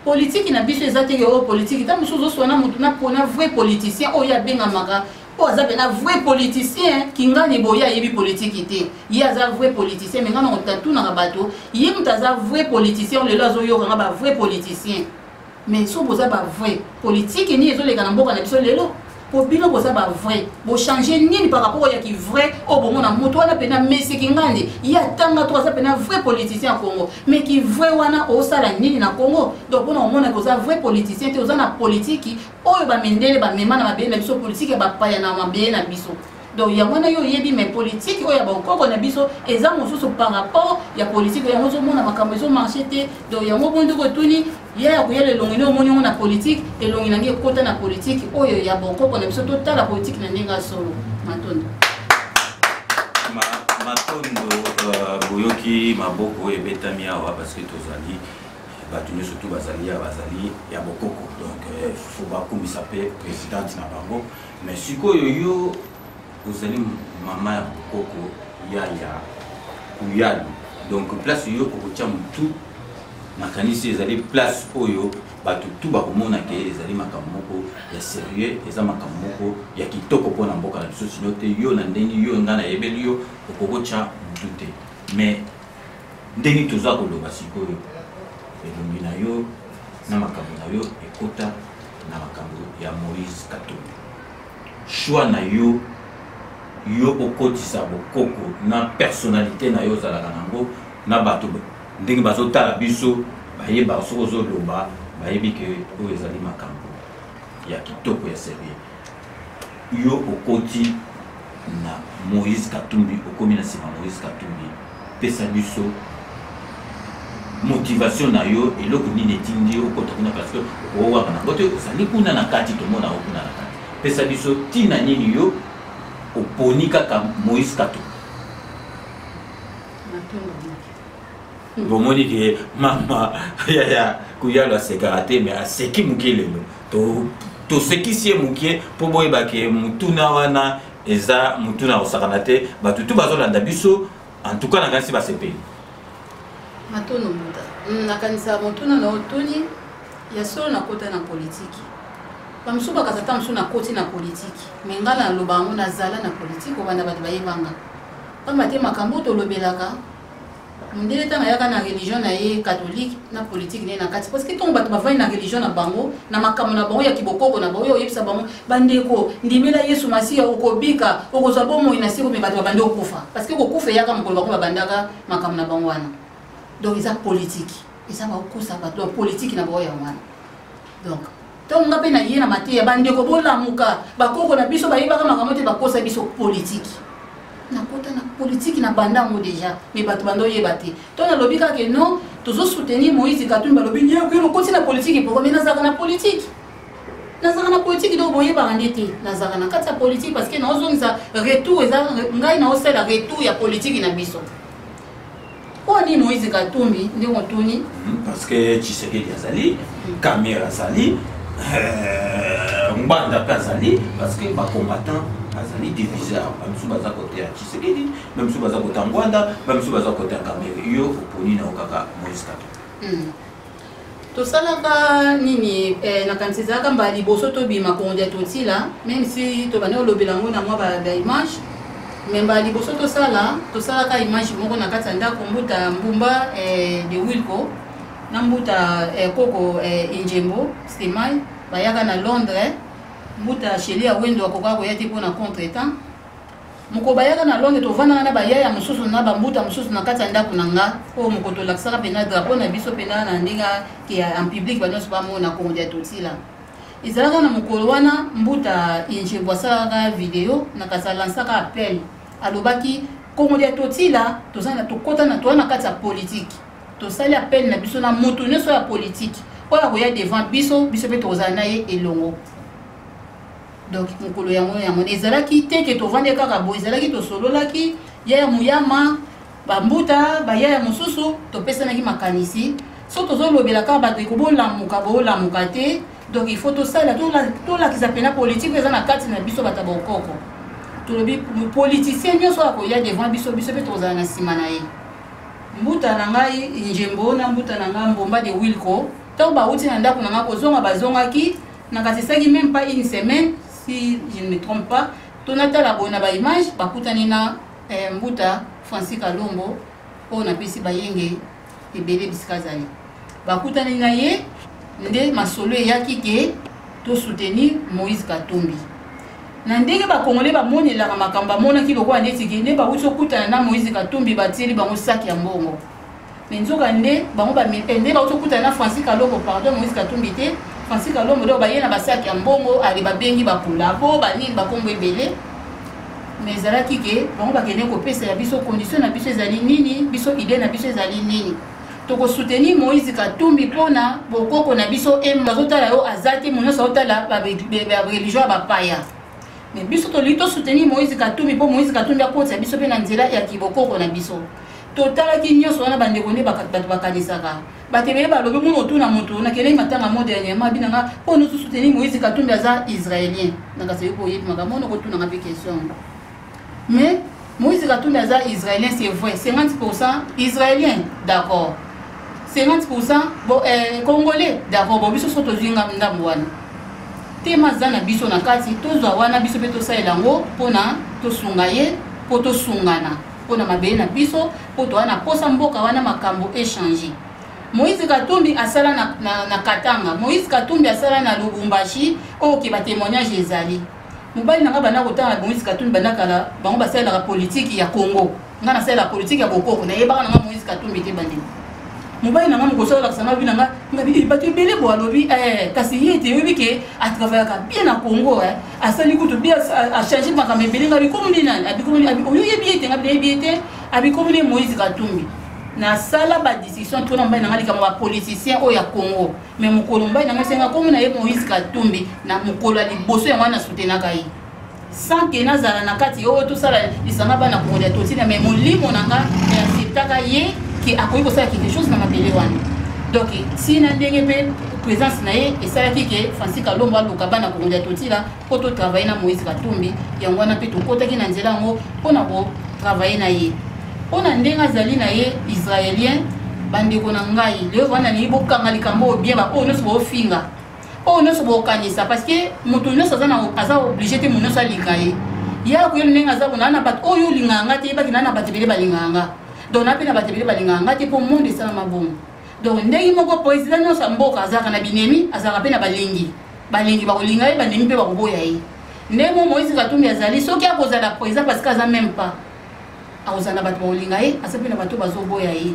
Politiki na biso eza teke oyo politiki ntango mosusu ozoswana motu na mpona vrai politicien oyo abengamaka, oyo aza mpena vrai politicien kingani boye, ayebi politiki te, ye aza vrai politicien. Mais ngai na kotatunaka bato, ye moto aza vrai politicien lelo azoyokanga ba vrai politicien, mais so boza ba vrai politike nini ezoleka na mboka na biso lelo? Po bino boza ba vrai, bochange nini par rapport ya ki vrai oyo bomona moto wana mpena meseki ngandi, ye atanga to aza mpena vrai politicien ya Congo, mais ki vrai wana osala nini na Congo? Donc mpona omonaki oza vrai politicien te, oza na politiki oyo bamendele bamema na mabele na biso, politiki ya bapaya na mabele na biso. Donc yango wana yo oyebi, mais politike oyo ya bakoko na biso eza mosusu par rapport ya politike yango. Ozomona makambo ezomarche te. Donc yango bondi kotuni ya ya koyala elongi nde omoni yango na politike, elongi nange ekota na politike oyo ya bokoko na biso. Totala politike na ndenge ya solo. Matondo. Matondo. Boyoki maboko oyo ebetami awa parce que tozali bato nyonso tu bazali ya bazali ya bokoko, donc faut bakumisa mpe présidente na bango. Mais sikoyo yo ozali mama ya bokoko, ya ya Kuyalu, donc place yo okotia motu, nakanisi ezali place oyo bato tu bakomona ke ezali makambo moko ya sérieux, eza makambo moko ya kitoko mpona mboka na biso. Sino te, yo na ndenge yo ngai nayebeli yo, okokotya motu te. Mais ndenge toza koloba sikoyo, elongi na yo na makambo na yo ekota na makambo ya Moïse Katumbi. Choix na yo, yo okotisa bokoko na personnalité na yo ozalaka nango na bato ndenge bazotala biso, bayebaka soki ozoloba, bayebi ke oyo ezali makambo ya kitoko ya sérieux. Yo okoti na Moïse Katumbi, okomi na nsima Moïse Katumbi, pesa biso motivation na yo, eloko nini etindi yo okota kuna? Parce que okowanga nango te, ozali kuna na kati, tomona yo kuna na kati. Pesa biso ntina nini yo oponi kaka Moïse Katumbi. Bomoni ke mama yaya Kuyalo asekaka te, mais aseki moke lelo. Tosekisi ye moke mpo boyeba ke motuna wana eza motuna kosakana te. Bato tu bazolanda biso, en tout cas nakanisi basepeli. Matono mbuta. Nakanisa motuna na otuni ya solo, nakota na politiki. Bamosusu bakasa ata mosusu nakoti na politiki, mais ngai naloba yango, nazala na politiki obanda bato bayebanga, pamba te makambo tolobelaka, mondele ntango ayaka na religion na ye catholique na politike na ye na kati, parce que ntongo bato bavandi na religion na bango, na makambo na bango ya kibokoko na bango, oyo oyebisa bango: "Bandeko, ndimela Yesu Masiya, okobika, okozwa bomoi na seko." Mais bato babandi okufa, parce que kokufa eyaka mokolo bango babandaka makambo na bango wana. Donc eza politike, eza bakokosa bato ya politike na bango yango wana. Donc Ntango nga mpe naye na mateya, bandeko bolamuka, bakoko na biso bayebaka makambo te, bakosa biso politiki. Nakota na politiki na banda yango deja, mais bato banda oyeba te. To nalobi kaka ke non, tozo soutenir Moïse Katumbi, balobi ye okoki okoti na politiki pourquoi? Mais nazalaka na politiki. Nazalaka na politiki, donc boyebaka nde te. Nazalaka na kati ya politiki parce que naozongisa retour, eza ngai naosala retour ya politiki na biso. Mpo nini Moïse Katumbi ndenge otuni? Parce que Tshisekedi azali, Kamere azali, Ngbanda mpe azali, parce que bacombattant azali divisé. Bamisusu baza kote ya Tshisekedi, bamisusu baza kote ya Ngbanda, bamisusu baza kote ya Kamere. Yo oponi na yo kaka Moïse Katumbi. Tosalaka nini nakanisi ezalaka mbala liboso tobima Kongo dia Totila, même si tobandi kolobela yango na mwa baimage, mais mbala liboso tosala, tosalaka image moko na kati ya ndako mbuta Mbumba de Wilco na mbuta koko Injembo Stemai bayaka na Londres. Mbuta Sheli ya Wendo akokaka koya te mpona contretemps. Mokolo bayaka na Londres, tovandaka na bayaya mosusu na bambuta mosusu na kati ya ndako na nga, oyo mokolo tolakisaka mpena drapeau na biso mpena na ndenge ke en public bato nyonso bamona Kongo dia Totila. Ezalaka na mokolo wana mbuta Injembo asalaka video na kasi alansaka appel, alobaki Kongo dia Totila toza na tokota na toza na kati ya politike, tosali appel na biso na moto nyonso ya politike oyo akoya devant biso, biso mpe tokozala na ye elongo. Donc mokolo yango yango ezalaki te ke tovandi kaka boye, ezalaki tosololaki yaya Muyama, bambuta bayaya mosusu, topesanaki makanisi. So tozolobela kaka bato ekobolamuka boolamuka te, donc il faut tosala tolakisa mpena politike eza na kati na biso bato ya bokoko. Tolobi politicien nyonso akoya devant biso, biso mpe tokozala na nsima na ye. Mbuta na ngai Njembo na mbuta na ngai Mbomba de Wilco, ntango bauti na ndako na ngai kozonga, bazongaki na kasi esaki même pas une semaine si je ne me trompe pas, tonatala boye na baimage bakutani na mbuta Francis Kalombo oyo napesi bayenge ebele bisika azali, bakutani na ye nde masolo eyaki ke tosoutenir Moïse Katumbi. Na ndenge bakongole bamonelaka makambo, bamonaki lokola neti ke nde bauti okutana na Moïse Katumbi, batieli bango saki ya mbongo. Mais nzoka nde bango nde bauti okutana na Francis Kalombo, pardon, Moïse Katumbi te, Francis Kalombo, donc baye na basaki ya mbongo, ale babengi bakolabo banini bakombo ebele. Mais ezalaki ke bango bakende kopesa ya biso condition na biso ezali nini, biso idée na biso ezali nini, tokosoutenir Moïse Katumbi mpona bokoko na biso. E azotala yo aza te, mo nyonso azotala bareligion ya bapaya, mais biso tolingi tosoutenir Moïse Katumbi mpo Moïse Katumbi akotisa biso mpe na nzela ya kibokoko na biso. Totalaki nyonso wana, bandeko, nde bato bakanisaka bato ebele balobi mona otuna moto nakendeki matanga mo dernièrement abinanga mpo nosoutenir Moïse Katumbi aza israélien. Nakasi yoki oyebi makambo wana, okotunanga mpe question. Mais Moïse Katumbi aza israélien, c'est vrai, 50% israélien, d'accord, 50% bon, congolais, d'accord. Bon, biso so tozwi ndambo wana te, maza na biso na kati, tozwa wana biso mpe tosalela yango mpona tosunga ye, mpo tosungana mpona mabele na biso, mpo toza na posa mboka wana makambo échange. Moïse Katumbi asala na Katanga, Moïse Katumbi asala na Lubumbashi, oyo ke batémoignage ezali. Mobali na nga banda kotanga Moïse Katumbi banda kala, bango basalelaka politike ya Congo, nga nasalelaka politike ya bokoko, nayebaka na nga Moïse Katumbi te. Bandeko, mobali na nga mokoso alakisa nga bi na nga ngabi bato ebele bo alobi kasi ye ete oyebi ke atravaillaka bien na Congo, asali kutu bien, achange makambo ebele. Ngabi komoni nani? Abikomoni oyo oyebi ye te? Ngabi nayebi ye te. Abikomoni Moïse Katumbi. Nasala badiscussion tona mobali na nga likambo bapoliticien oyo ya Congo, mais mokolo mobali na nga esenga komona ye Moïse Katumbi na mokolo ya liboso yango wana nasoutenaka ye sans ke nazala na kati oyo tosala lisanga bana Kongo ya Totina, mais molimo na nga acceptaka ye ke akoki kosala quelque chose na mabele wana. Donc ntina ndenge mpe présence na ye esalaki ke Francis Kalombo aluka bana Kongo ya Totila mpo totravaille na Moïse Katumbi. Yango wana mpe tokɔtaki na nzela yango mpona kotravaille na ye, mpona ndenge azali na ye israélien. Bandeko na ngai, lelo wana nalingi bokanga likambo oyo bien, baoyo nyonso boofinga, oyo nyonso bokanisa, parce que moto nyonso aza obligé te moto nyonso alinga ye. Ya koyela ndenge aza bona na bato oyo olingaka nga te, yebaki na bato ebele balingaka nga, donc na mpe na bato ebele balingaka nga te, mpo monde esalama bongo. Donc ndenge moko président nyonso ya mboka azalaka na binemi, azalaka mpe na balingi. Balingi bakolinga ye, bandimi mpe bakoboya ye. Ndenge mo Moïse Katumbi azali, soki akozala président, parce que aza même pas, akozala na bato bakolinga ye, aza mpe na bato bazoboya ye.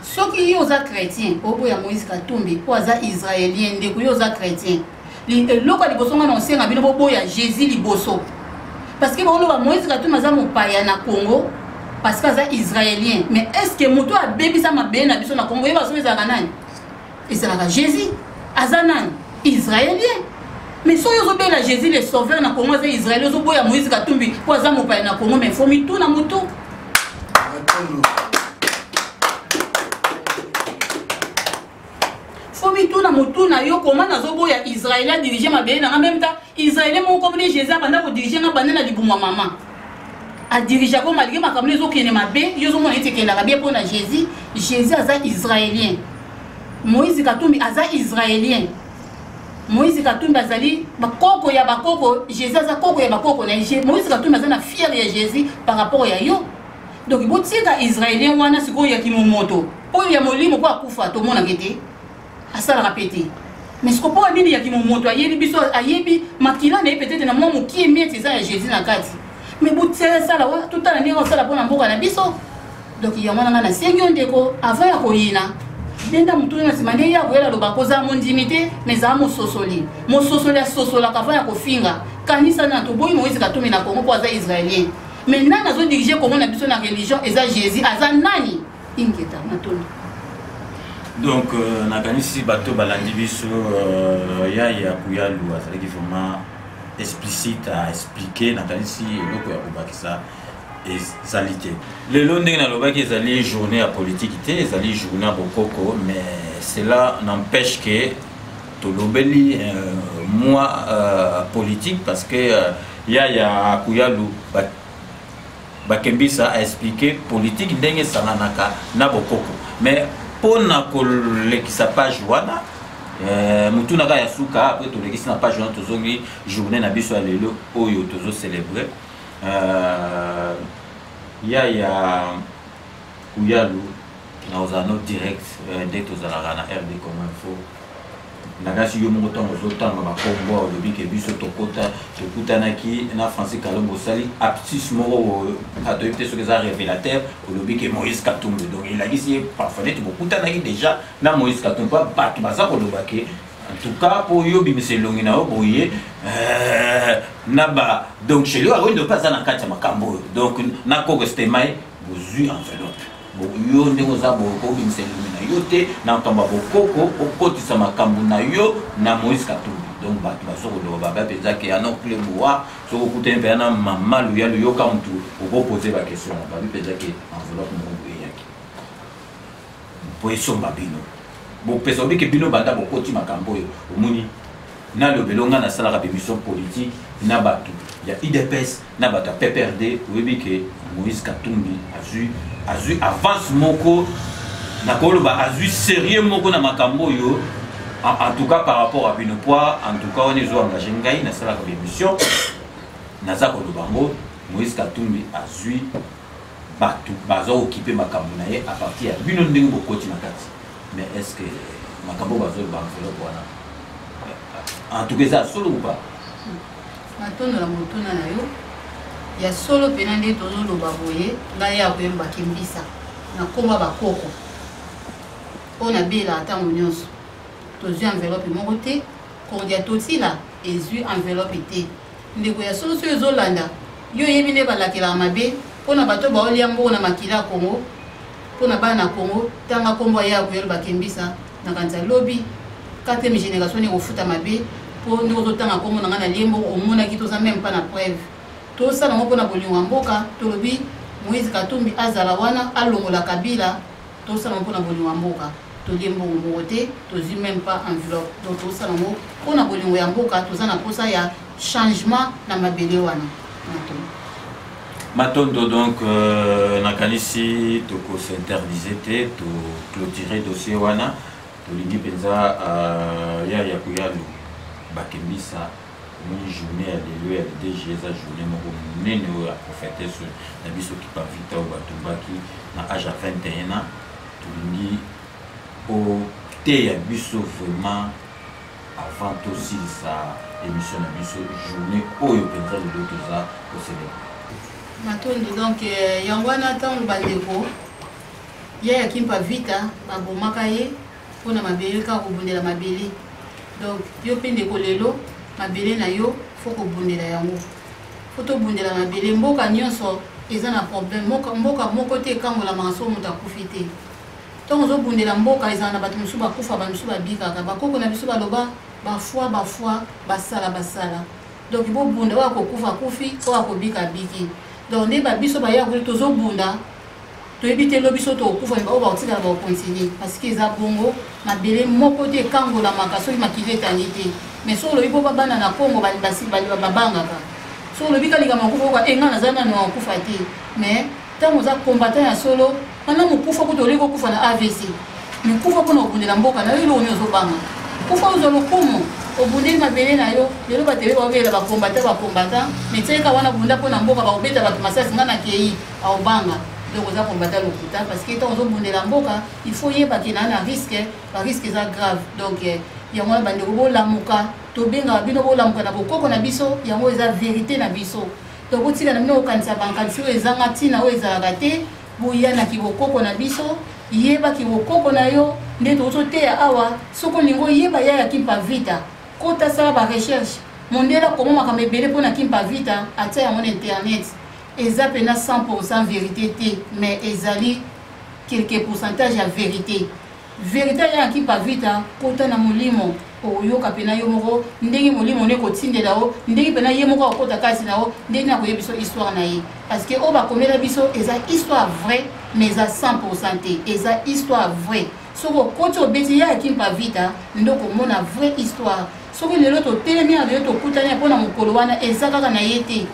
Soki yo oza chrétien, oboya Moïse Katumbi po aza israélien, ndeko yo oza chrétien. Eloko ya liboso nga na osenga bino boboya Jésus liboso. Parce que baoloba Moïse Katumbi aza mopaya na Congo parce que aza israélien. Mais est-ce que moto abebisa mabele na biso na Congo yeba soki ezalaka nani? Ezalaka Jésus. Aza nani? Israélien. Mais soki ozobela Jésus le sauveur na Congo aza israélien, ozoboya Moïse Katumbi po aza mopaya na Congo, mais faut mituna motu. Fo mituna motu na yo koma nazoboya israeli adirige mabele na nga meme ta israeli moko komoni jésus abanda kodirige nga banda na libumu ya mama adirige ako malgre makambo ezokende mabe yo ozomona ete ekendaka bien mpo na jésus. Jésus aza israélien, Moïse Katumbi aza israélien. Moïse Katumbi azali bakoko ya bakoko, Jésus aza koko ya bakoko na ye. Moïse Katumbi aza na fiere ya Jésus par rapport ya yo. Donc botika israélien wana sikoyo ya kimomoto oyo ya molimo mpo akufa tomonaka te, asalaka mpe te. Mais siko mpo nini ya kimomoto ayebi biso, ayebi makila na ye peut-être na mwa mokie mieti eza ya Jésus na kati. Mais botia asala wana, totala ndenge osala mpo na mboka na biso. Donc yango wana ngai nasengi yo ndeko, avant ya koyina benda motu na nsima nde ya koyela loba kozala mondimi te, mais ezala mososoli. Mososoli asosolaka avant ya kofinga. Kanisa na toboyi Moïse Katumbi na Congo mpo aza israélien, mais nani azodirige Congo na biso na religion? Eza Jésus. Aza nani? Ingeta matondo. Donc nakanisi bato balandi biso, ya Kuyalu azalaki vraiment explicite à expliquer. Nakanisi eloko ya kobakisa ezali te. Lelo ndenge nalobaki, ezali journée ya politique te, ezali journée ya bokoko, mais cela n'empêche que tolobeli mwa politique, parce que ya Kuyalu bakembisa a expliquer politique ndenge esanganaka na bokoko. Mais mpona kolekisa page wana, motuna kaka ya suka, après tolekisi na page wana, tozongi journée na biso ya lelo oyo tozocélébrer. Ya Kuyalu, na ozala no direct nde tozalaka na RD Congo Info. Nakasi yo moko ntango ozotanga bakombo, olobi ke biso tokota tokutanaki na Francis Kalombo, osali aptus moko toyebi te soki eza révélateur. Olobi ke Moïse Katumbi, donc elakisi ye parfois neti bokutanaki déjà na Moïse Katumbi, mpo bato baza koloba ke en tout cas mpo yo obimisa elongi na yo boye na ba donc chez yo akoyendo mpe aza na kati ya makambo oyo. Donc na koko Stemai bozwi enveloppe, yo ndenge oza boye kobimisa elongi na yo te na makambo ya bokoko, okotisa makambo na yo na Moïse Katumbi. Donc bato bazo koloba baba mpenza ke ano kule boa soki okutani mpenza na mama Luya luyoka motu okopose baquestion na babi mpenza ke enveloppe moko boye eyaki mpo esomba bino bopesa obike bino banda bokoti makambo oyo. Omoni nalobelo ngai nasalaka bémission politique na bato ya UDPS na bato ya PPRD. Oyebi ke Moïse Katumbi azwi avance moko, nakoloba azwi sérieux moko na makambo oyo, en tout cas par rapport à bino poi en tout cas wana ezo engage ngai nasalaka bémission, naza koloba yango. Moïse Katumbi azwi bato baza okipe makambo na ye à partir ya bino ndenge bokoti na kati. Mais est ce que makambo bazoloba enveloppe wana en tout cas eza solo ou pas? Matondo na motuna na yo. Ya solo mpena nde tozoloba boye, ngai ya koyeba bakembisa na nkombo bakoko oyo nabelaka ntango nyonso, tozwi enveloppe moko te. Kordia Totila ezwi enveloppe te, ndeko. Ya solo soki ozolanda yo oyebi nde balakelaka mabe mpona bato baolia mbongo na makila ya Kongo, mpona bana na Kongo. Tanga nkombo ya koyelo bakembisa na kanisa lobi quatrième génération nde kofuta mabe, mpo ndenge ozotanga nkombo na ngai na lie mbongo omonaki, toza même pas na preuve. Tosala yango mpona bolingo ya mboka. Tolobi Moïse Katumbi azala wana alongola Kabila. Tosala yango mpona bolingo ya mboka. Tolie mbongo moko te, tozwi même pas enveloppe. Donc tosala yango mpona bolingo ya mboka. Toza na mposa ya changement na mabele wana. Matondo. Donc nakanisi tokosinterdise te, toclôturer dossier wana. Tolingi mpenza ya Kuyalu bakembisa. Omoni journée ya lelo ya DG eza journée moko monene oyo ya prophétesse na biso Kimpa Vita oyo batumbaki na age ya 21 ans. Tolingi oteya biso vraiment avant tosilisa émission na biso, journée oyo mpenza lelo toza kocélébrer. Matondo. Donc yango wana ntango bandeko Yaya Kimpa Vita babomaka ye mpo na mabele, kaka kobundela mabele. Donc yo mpe ndeko lelo mabele na yo fo kobundela yango, fo tobundela mabele. Mboka nyonso eza na problème, mboka, mboka moko te ekangolamaka soki moto akufi te. Ntango ozobundela mboka ezala na bato mosusu bakufa, bato mosusu babikaka. Bakoko na biso baloba bafwa bafwa, basala basala. Donc bobunda, oyo akokufa akufi, oyo akobika abiki. Donc nde babiso baya kuli tozobunda, toyebi te lobi so tokokufa, me baoyo bakotikala bakokontinue, parce que eza bongo. Mabele moko te ekangolamaka soki makili etangi te. Mais soki olobi mpo babana na Kongo babangaka, soki olobi kalika makufa oka e ngai naza nano akufa te. Mais ntango oza combattant ya solo, wana mokufa kutu olingi kokufa na AVC, mikufa mpona kobundela mboka na yo, eloko nini ozobanga? Kufa ozwa lokumu, obundeli mabele na yo. Lelo bato ebele baobela bacombattant bacombattant, mais tiaka wana bunda mpona mboka, bakobeta bato masasi, ngai nakei aobanga. Donc oza combattant lokuta, parce que ntango ozobundela mboka il faut yeba ke naa na risque, barisque eza grave. Donc yango wana bandeko bolamuka, tobengaka bino bolamuka na bokoko na biso, yango eza verité na biso. Donc botika na bino kokanisa bankanisi oyo ezanga ntina, oyo ezalaka te. Boya na kibokoko na biso, yeba kibokoko na yo nde tozoteya awa. Soki olingi oyeba Yaya Kimpa Vita, kota sala ba recherche. Mondele akoma makambo ebele mpona Kimpa Vita, atia yango na internet. Eza mpena 100% vérité te, mais ezali quelque pourcentage ya vérité. Vérité ya Kimpa Vita, kota na molimo, okoyoka mpena yo moko ndenge molimo nde ekotindela yo, ndenge mpena ye moko akokota kasi na yo, ndenge akoyebi biso histoire na ye. Parce que oyo bakomela biso eza histoire vraie, mais eza 100% te, eza histoire vraie. Soki okoti obeti ya Kimpa Vita nde okomona vraie histoire. Soki lelo totelemi na lelo tokutani mpona mokolo wana, eza kaka na ye te.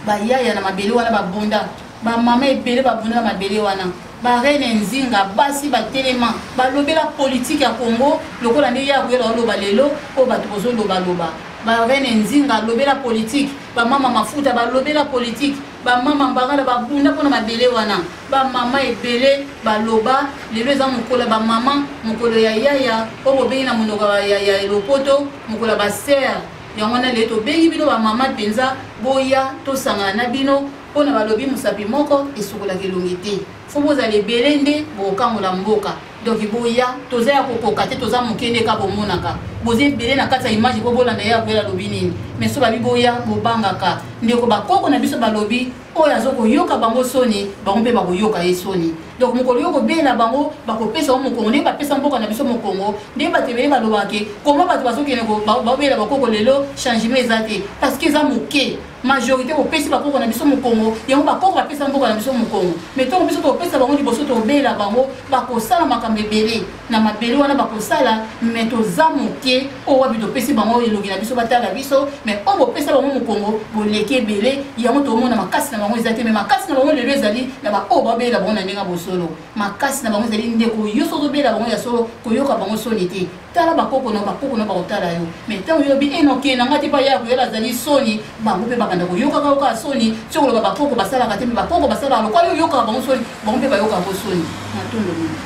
Bayaya na mabele wana babunda, bamama ebele babunda na mabele wana, bareine Nzinga, basi batelema balobela politike ya Congo lokola nde ya koyela oloba lelo oyo bato bozolobaloba. Bareine Nzinga alobela politike, bamama Mafuta balobela politike, bamama Mbangala babunda mpona mabele wana, bamama ebele baloba. Lelo eza mokolo ya bamama, mokolo ya yaya oyo bobengi na monoko ya lopoto mokolo ya basere. Yango wana lelo tobengi bino bamama mpenza, boya tosangana na bino mpona balobi mosapi moko esukolaka elongi te, fo bozala ebele nde bokokangola mboka. Donc boya, toza ya kokoka te, toza moke nde kaka bomonaka boza ebele na kati ya image mpo bolanda ye akoyela alobi nini. Mais so babi boya, bobangaka ndeko. Bakoko na biso balobi oyo azo koyoka bango soni, bango mpe bakoyoka ye soni. Donc mokolo yo kobela bango, bakopesa yo mokongo ndenge bapesa mboka na biso mokongo. Ndenge bato ebele balobaka ke koma bato bazokende babela bakoko lelo, changement eza te, parce que eza moke. Majorité bopesi bakoko na biso mokongo, yango bakoko bapesa mboka na biso mokongo. Mais ntango biso topesa bango liboso, tobela bango, bakosala makambo ebele na mabele wana bakosala. Mais toza moke, oyo wapi topesi bango elongi na biso batala biso. Mais oyo bopesa bango mokongo boleki ebele, yango tomona makasi na bango eza te. Mais makasi na bango lelo ezali na baoyo babela bango na ndenge ya bosolo. Makasi na bango ezali ndeko yo soki ozobela bango ya solo, koyoka bango soni te. Tala bakoko na bakoko na bakotala yo. Mais ntango yobi enoke na ngai te, mpa ya koyala azali soni, bango mpe babanda koyokaka yoka soni. Soki koloba bakoko basalaka te, me bakoko basalaka. Lokola yo oyokaka bango soni, bango mpe bayokaka bo soni. Matondo mingi.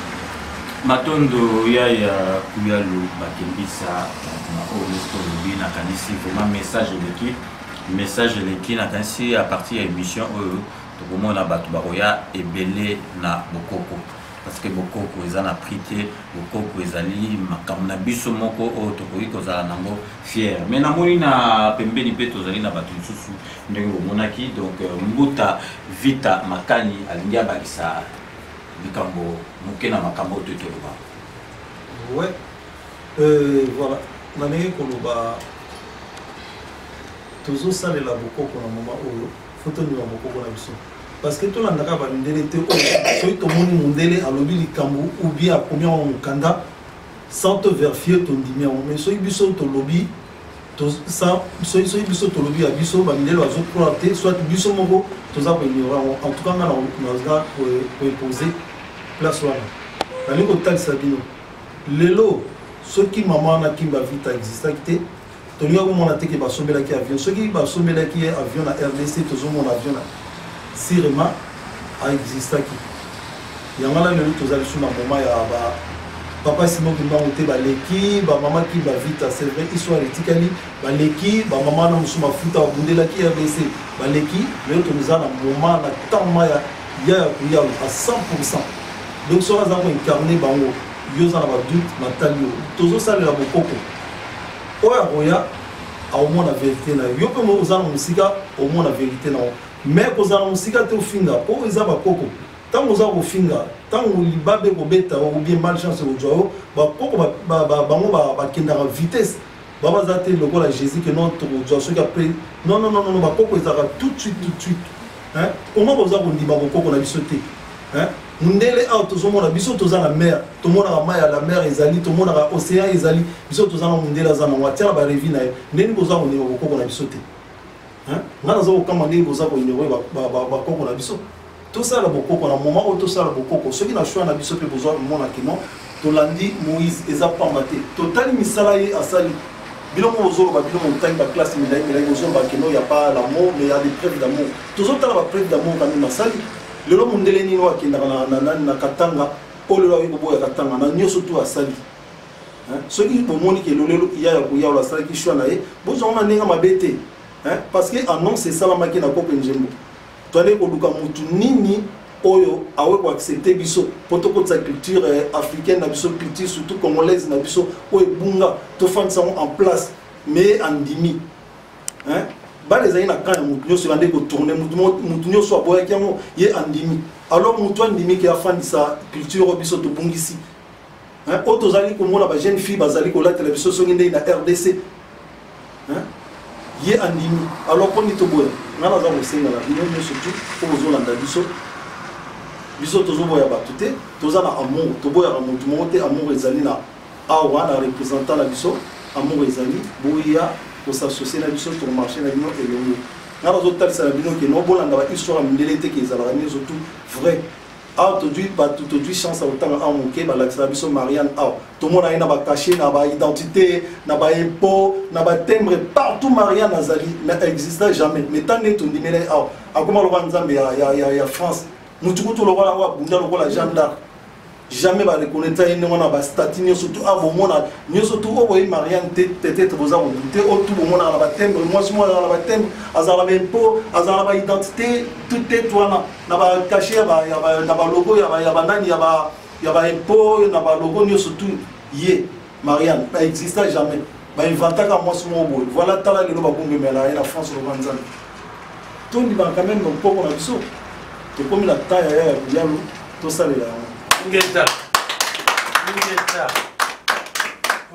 Matondo yaya Kuyalu bakembisa na oyo nyonso tolobi. Nakanisi vraiment message eleki, message eleki. Nakanisi à partir ya émission oyo tokomona bato bakoya ebele na bokoko, parce que bokoko eza na prix te. Bokoko ezali makambo na biso moko oyo tokoki kozala nango fier. Mais namoni na pembeni mpe tozali na bato mosusu ndenge bomonaki. Donc Mbuta Vita Makani alingi abakisa likambo moke na makambo oyo toloba. Ouais, voilà, nalingi koloba tozosalela bokoko na moma oyo, fo tondima bokoko na biso, parce que tolandaka bamindele te. Oyo soki tomoni mondele alobi likambo ou bien akomi yango mokanda, sans to vérifier, tondimi yango. Mais soki biso tolobi, soki biso tolobi ya biso, bamindele bazocroire te, soit biso moko toza koignore yango. En tout cas nga naza koimpose place wana. Nalingi kotalisa bino lelo, soki mama wana Kimba Vita existaki te, tolingaki komona te ke basombelaki avion. Soki basombelaki ye avion na RDC, tozomona avion na sirema aexistaki. Yango wana lelo toza lisusu na moment ya ba papa Simon Kimbangu te, baleki bamama Kimba Vita. C'est vrai, histoire etikali, baleki bamama wana mosusu mafuta babundelaki RDC, baleki. Lelo toza na moment na temps ya ya Kuyalu à 100. Donc soki aza koincarne bango, yo oza na badoute matali yo. Tozosalela bokoko oyo akoya aomona verité na yo. Yo mpe oza na mosika, omona verité na yo, mais kozala na mosika te ofinga mpo eza bakoko. Ntango oza kofinga, ntango libabe ekobeta yo ou bien malchance ekozwa yo, bakoko bango bakendaka vitesse. Babaza te lokola Jésus ke non, tokozwa soki après. Non, non, non, non, bakoko ezalaka tout de suite, tout de suite. Hein? Comment boza kondima bokoko na biso te? Hein? Mundele awa tozomona biso toza na mer, tomonaka mai ya la mer ezali, tomonaka océan ezali. Biso toza na mundele aza nango, atia na barevi na ye. Ndeni boza kondima bokoko na biso te? Nga naza kokamba ndenge boza koignore bakoko na biso. Tosala bokoko na moment oyo, tosala bokoko soki na choix na biso mpe bozwa mona kino tolandi Moïse eza pamba te. Totali misala ye asali. Bino moko bozoloba, bino motangi baklasse milai milai, bozoloba keno ya pas l'amour, mais ya des preuves d'amour. Tozotala bapreuve d'amour quand même asali. Lelo mondele nini oyo akendaka na Katanga, oyo lelo akoki koboya Katanga na nyonso to asali? Soki bomoni ke lolelo ya ya koya oyo asalaki choix na ye, bozwango na ndenge mabe te, parce que annonce esalamaki na koko Njembo. Toyandeki koluka mutu nini oyo awe koaccepte biso mpo tokotisa culture africaine na biso, culture surtout congolaise na biso oyo ebunga, tofandisa yango en place. Mais andimi bale ezali na camp ya mutu nyonso, ebandeki kotourne, mutu nyonso aboyaki yango, ye andimi. Alors mutu andimi ke afandisa culture oyo biso tobungisi, oyo tozali komona bajeune fille bazali kolatela biso soki ndenge na RDC, ye andimi. Alors mponi toboya? Ngai naza kosenga na bino nyonso tu mpo bozolanda biso. Biso tozoboya bato te, toza na amour, toboyaka motu moko te. Amour ezali na awa na représentant na biso, amour ezali. Boya kosassocie na biso, tokomarche na bino elongo. Ngai nazotalisa na bino ke no bolanda bahistoire ya mindele te, ke ezalaka nyonso tout vrai. Awa tozwi bato, tozwi chance ya kotanga awa moke, balakisaka biso Marianne awa, tomona ye na bacachet, na baidentité, na baimpôt, na batimbre, partout Marianne azali, mais exista jamais. Mais tant nde tondimela ye awa, akoma lokola nzambe ya, ya, ya, ya France. Mutu kutu lokola oyo abunda lokola Jeanne d'Arc, jamais bareconnaîtra ye ndenge wana. Bastati nyonso tu awa bomona, nyonso tu oyo boyebi Marianne te, peut-être boza kodute. Oyo tu bomonaka na batimbre, mwasi moko azalaka na batimbre, azalaka na baimpôt, azalaka na baidentité, tout tete wana na bacachet, na balogo ya banani, ya baimpôt, na balogo nyonso tu. Ye Marianne baexista jamais, bainventaka mwasi moko boye. Voilà, tala lelo bagumbemela ye na France loba nzambe. Tondimaka quand même mokoko na biso. Tokomi na ta ya ya koyalo, tosalela yango. Ngeta. Ngeta.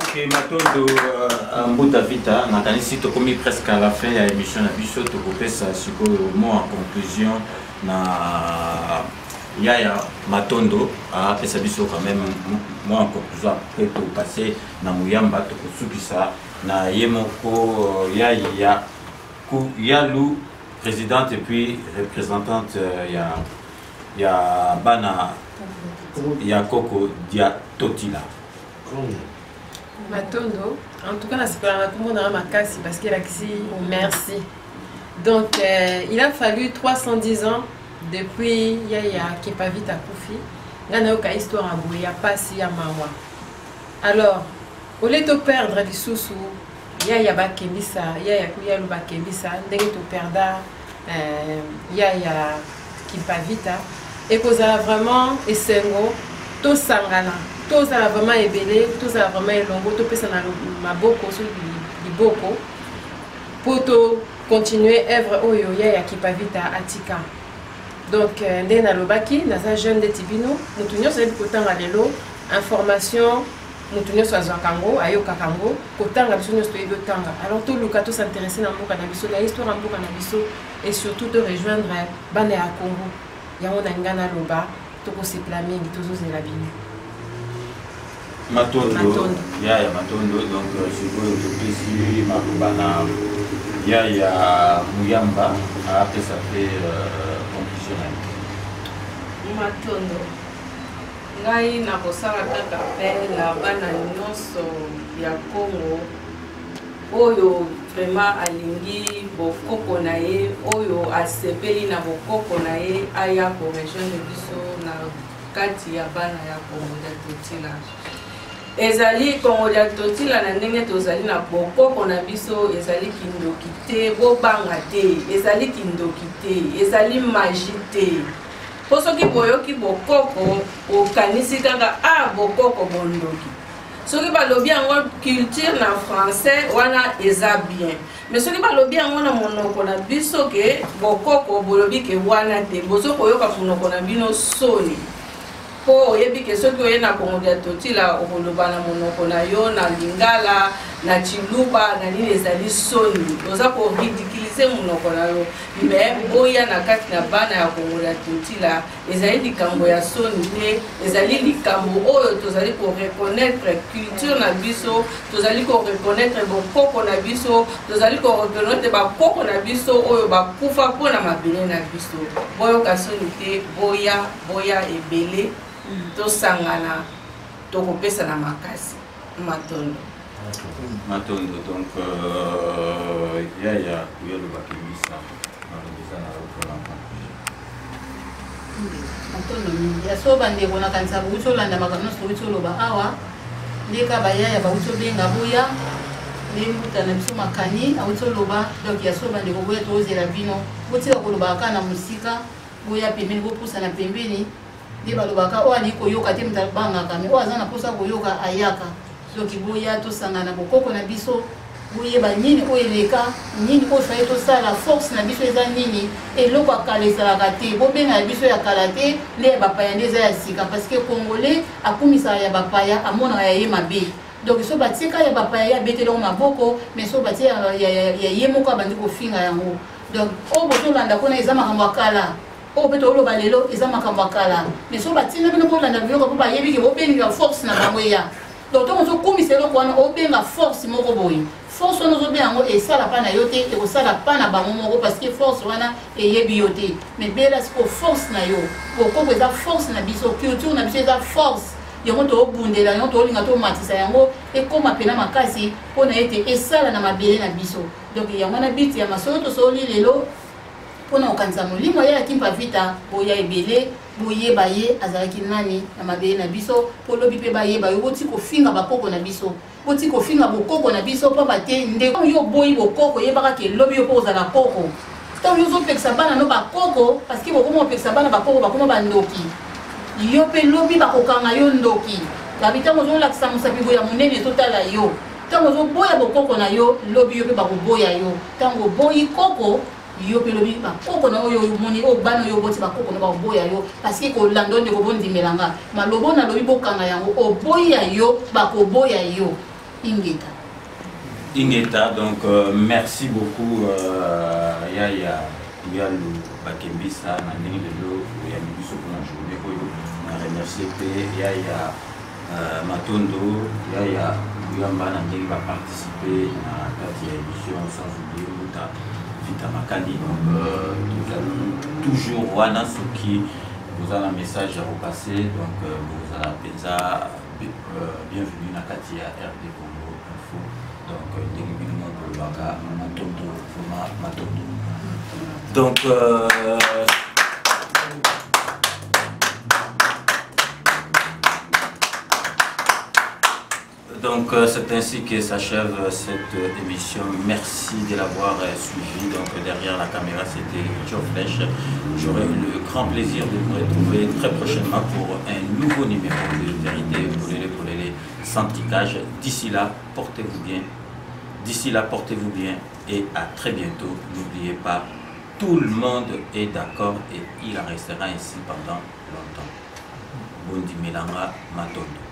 Ok, Matondo Mbuta Vita, nakanisi tokomi presque à la fin ya émission na biso. Tokopesa sikoyo mot en conclusion na Yaya Matondo, apesa biso quand même mot en conclusion. Après topase na Muyamba, tokosukisa na ye moko Yaya Yalu, présidente et puis représentante ya bana ya Koko Dia Totila. Matondo. En tout cas, nasepelaka na kombo na makasi parce que elakisi merci. Donc il a fallu 310 ans depuis Yaya Kepavita akufi. Ngai nayoka histoire ya boye ya pasi, ya mawa. Alors au lieu toperdre lisusu Yaya bakembisa, Yaya Kuyalu bakembisa ndenge toperda Yaya Kimpavita, ekozala vraiment esengo tosangana, tozala vraiment ebele, tozala vraiment elongo, topesana maboko soki liboko mpo to continuer œuvre oyo Yaya Kipavita atika. Donc ndenge nalobaki, naza jeune ndeti bino. Motu nyonso ayebi kotanga lelo, information motu nyonso azwaka yango, ayokaka yango. Kotanga, biso nyonso toyebi otanga. Alors toluka tosinteresse na mboka na biso, na histoire ya mboka na biso, et surtout to rejoindre bana ya Congo. Yango na ngai naloba, tokosepela mingi, tozozela bino. Matondo. Matondo. Ya Matondo. Donc sikoyo topesi maloba na ya Muyamba, apesa mpe conclusion na ye. Matondo. Ngai nakosala kaka appel na bana nyonso ya Congo oyo vraiment alingi bokoko na ye, oyo asepeli na bokoko na ye, aya korejoindre biso na kati ya bana ya Kongo dia Totila. Ezali Kongo dia Totila na ndenge tozali na bokoko na biso, ezali kindoki te, bobanga te, ezali kindoki te, ezali magie te. Mpo soki boyoki bokoko, okanisi kaka ah bokoko bondoki. Soki balobi yango culture na français wana eza bien. Mais soki balobi yango na monoko na biso ke bokoko bolobi ke wana te, bozo koyoka monoko na bino soni. Mpo oyebi ke soki oye na Kongo dia Totila okoloba na monoko na yo na lingala, na tshiluba, na nini ezali soni. Oza ko ridiculiser monoko na yo. Mais boya na kati na bana ya Kongo dia Totila ezali likambo ya soni te, ezali likambo oyo tozali ko reconnaitre culture na biso, tozali ko reconnaitre bokoko na biso, tozali ko reconnaitre bakoko na biso oyo bakufa mpo na mabele na biso. Boyoka soni te, boya. Boya ebele tosangana tokopesana makasi. Matondo. Matondo donc euh, yaya kuyaloba kebisa maloba eza na yo mpona conclusion. Matondo mingi ya so bandeko nakanisa bouti olanda makambo nyonso touti oloba awa nde ka bayaya bauti obenga boya nde mbuta na biso makani auti oloba donc ya so bandeko boya tozela bino botika kolobaka kaka na mosika Boya pembeni, bopusana pembeni. Nde balobaka oyo alingi koyoka te moto abangaka, me oyo aza na mposa koyoka ayaka. Donc boya tosangana bokoko na biso, boyeba nini oyo eleka, nini oyo faye tosala, force na biso eza nini. Eloko ya kala ezalaka te, bobenga ya biso ya kala te nde ya bapaya nde eza ya sika, parce que congolais akumisaka ya bapaya, amonaka ya ye mabe. Donc so batie kaka ya bapaya ye abeteli yango maboko, mais so batie ya ye moko abandi kofinga yango. Donc oyo bozolanda kuna eza makambo ya kala, oyo mpe toloba lelo eza makambo ya kala, mais soki batinda bino bolanda biloko mpo bayebi ke bobenga force na bango eya. Donc ntango ozokumisa eloko wana obenga force moko boye, force wana ozobenga yango esala mpa na yo te, ekosala mpa na bango moko, parce que force wana eyebi yo te. Mais bela sikoyo force na yo, bokoko eza force na biso, culture na biso eza force, yango tobundela yango, tolinga tomatisa yango ekoma mpena makasi mpo na ete esala na mabele na biso. Donc yango wana biti ya masolo tosololi lelo mpo na kokanisa molimo ya Kimpa Vita. Boya ebele, boyeba ye azalaki nani na mabele na biso, mpo lobi mpe bayeba yo. Boti kofinga bakoko na biso, boti kofinga bokoko na biso, pamba te ndeko yo oboyi bokoko, yebaka ke lobi yo mpo ozala koko. Ntango yo ozopekisa bana no bakoko, parce que bokoma kopekisa bana bakoko, bakoma bandoki, yo mpe lobi bakokanga yo ndoki. Babi ntango ozolakisa mosapi boye ya monene ezotala yo, Ntango ozoboya bokoko na yo, lobi yo mpe bakoboya yo. Ntango oboyi koko, yo mpe lobi bakoko na oyo omoni, oyo bana oyo oboti bakoko na bakoboya yo, parce que kolanda ndeko, bondimela nga malobo nalobi, bokanga yango, oboyi ya yo, bakoboya yo. Ingeta. Ingeta, donc euh, merci beaucoup euh, Yaya Kuyalu Bakembisa na ndenge lelo oyambi biso mpona journée oyo. Na remercier mpe Yaya Euh, matondo yaya Luyamba na ndenge ba participer na kati ya émission, sans oublier Mbuta Vita Makani. Donc euh, tozali toujours wana soki boza na message ya kopasser, donc euh, bozala mpenza bienvenue na kati ya RD Congo Info. Donc ndenge bino moko bolobaka matondo, vraiment matondo. Donc Donc c'est ainsi que s'achève cette émission. Merci de l'avoir suivi. Donc derrière la caméra, c'était Joe Flèche. J'aurai le grand plaisir de vous retrouver très prochainement pour un nouveau numéro de Vérité Polele Polele sans tricage. D'ici là, portez-vous bien. D'ici là, portez-vous bien et à très bientôt. N'oubliez pas, tout le monde est d'accord et il en restera ainsi pendant longtemps. Bondi Melanga Matondo.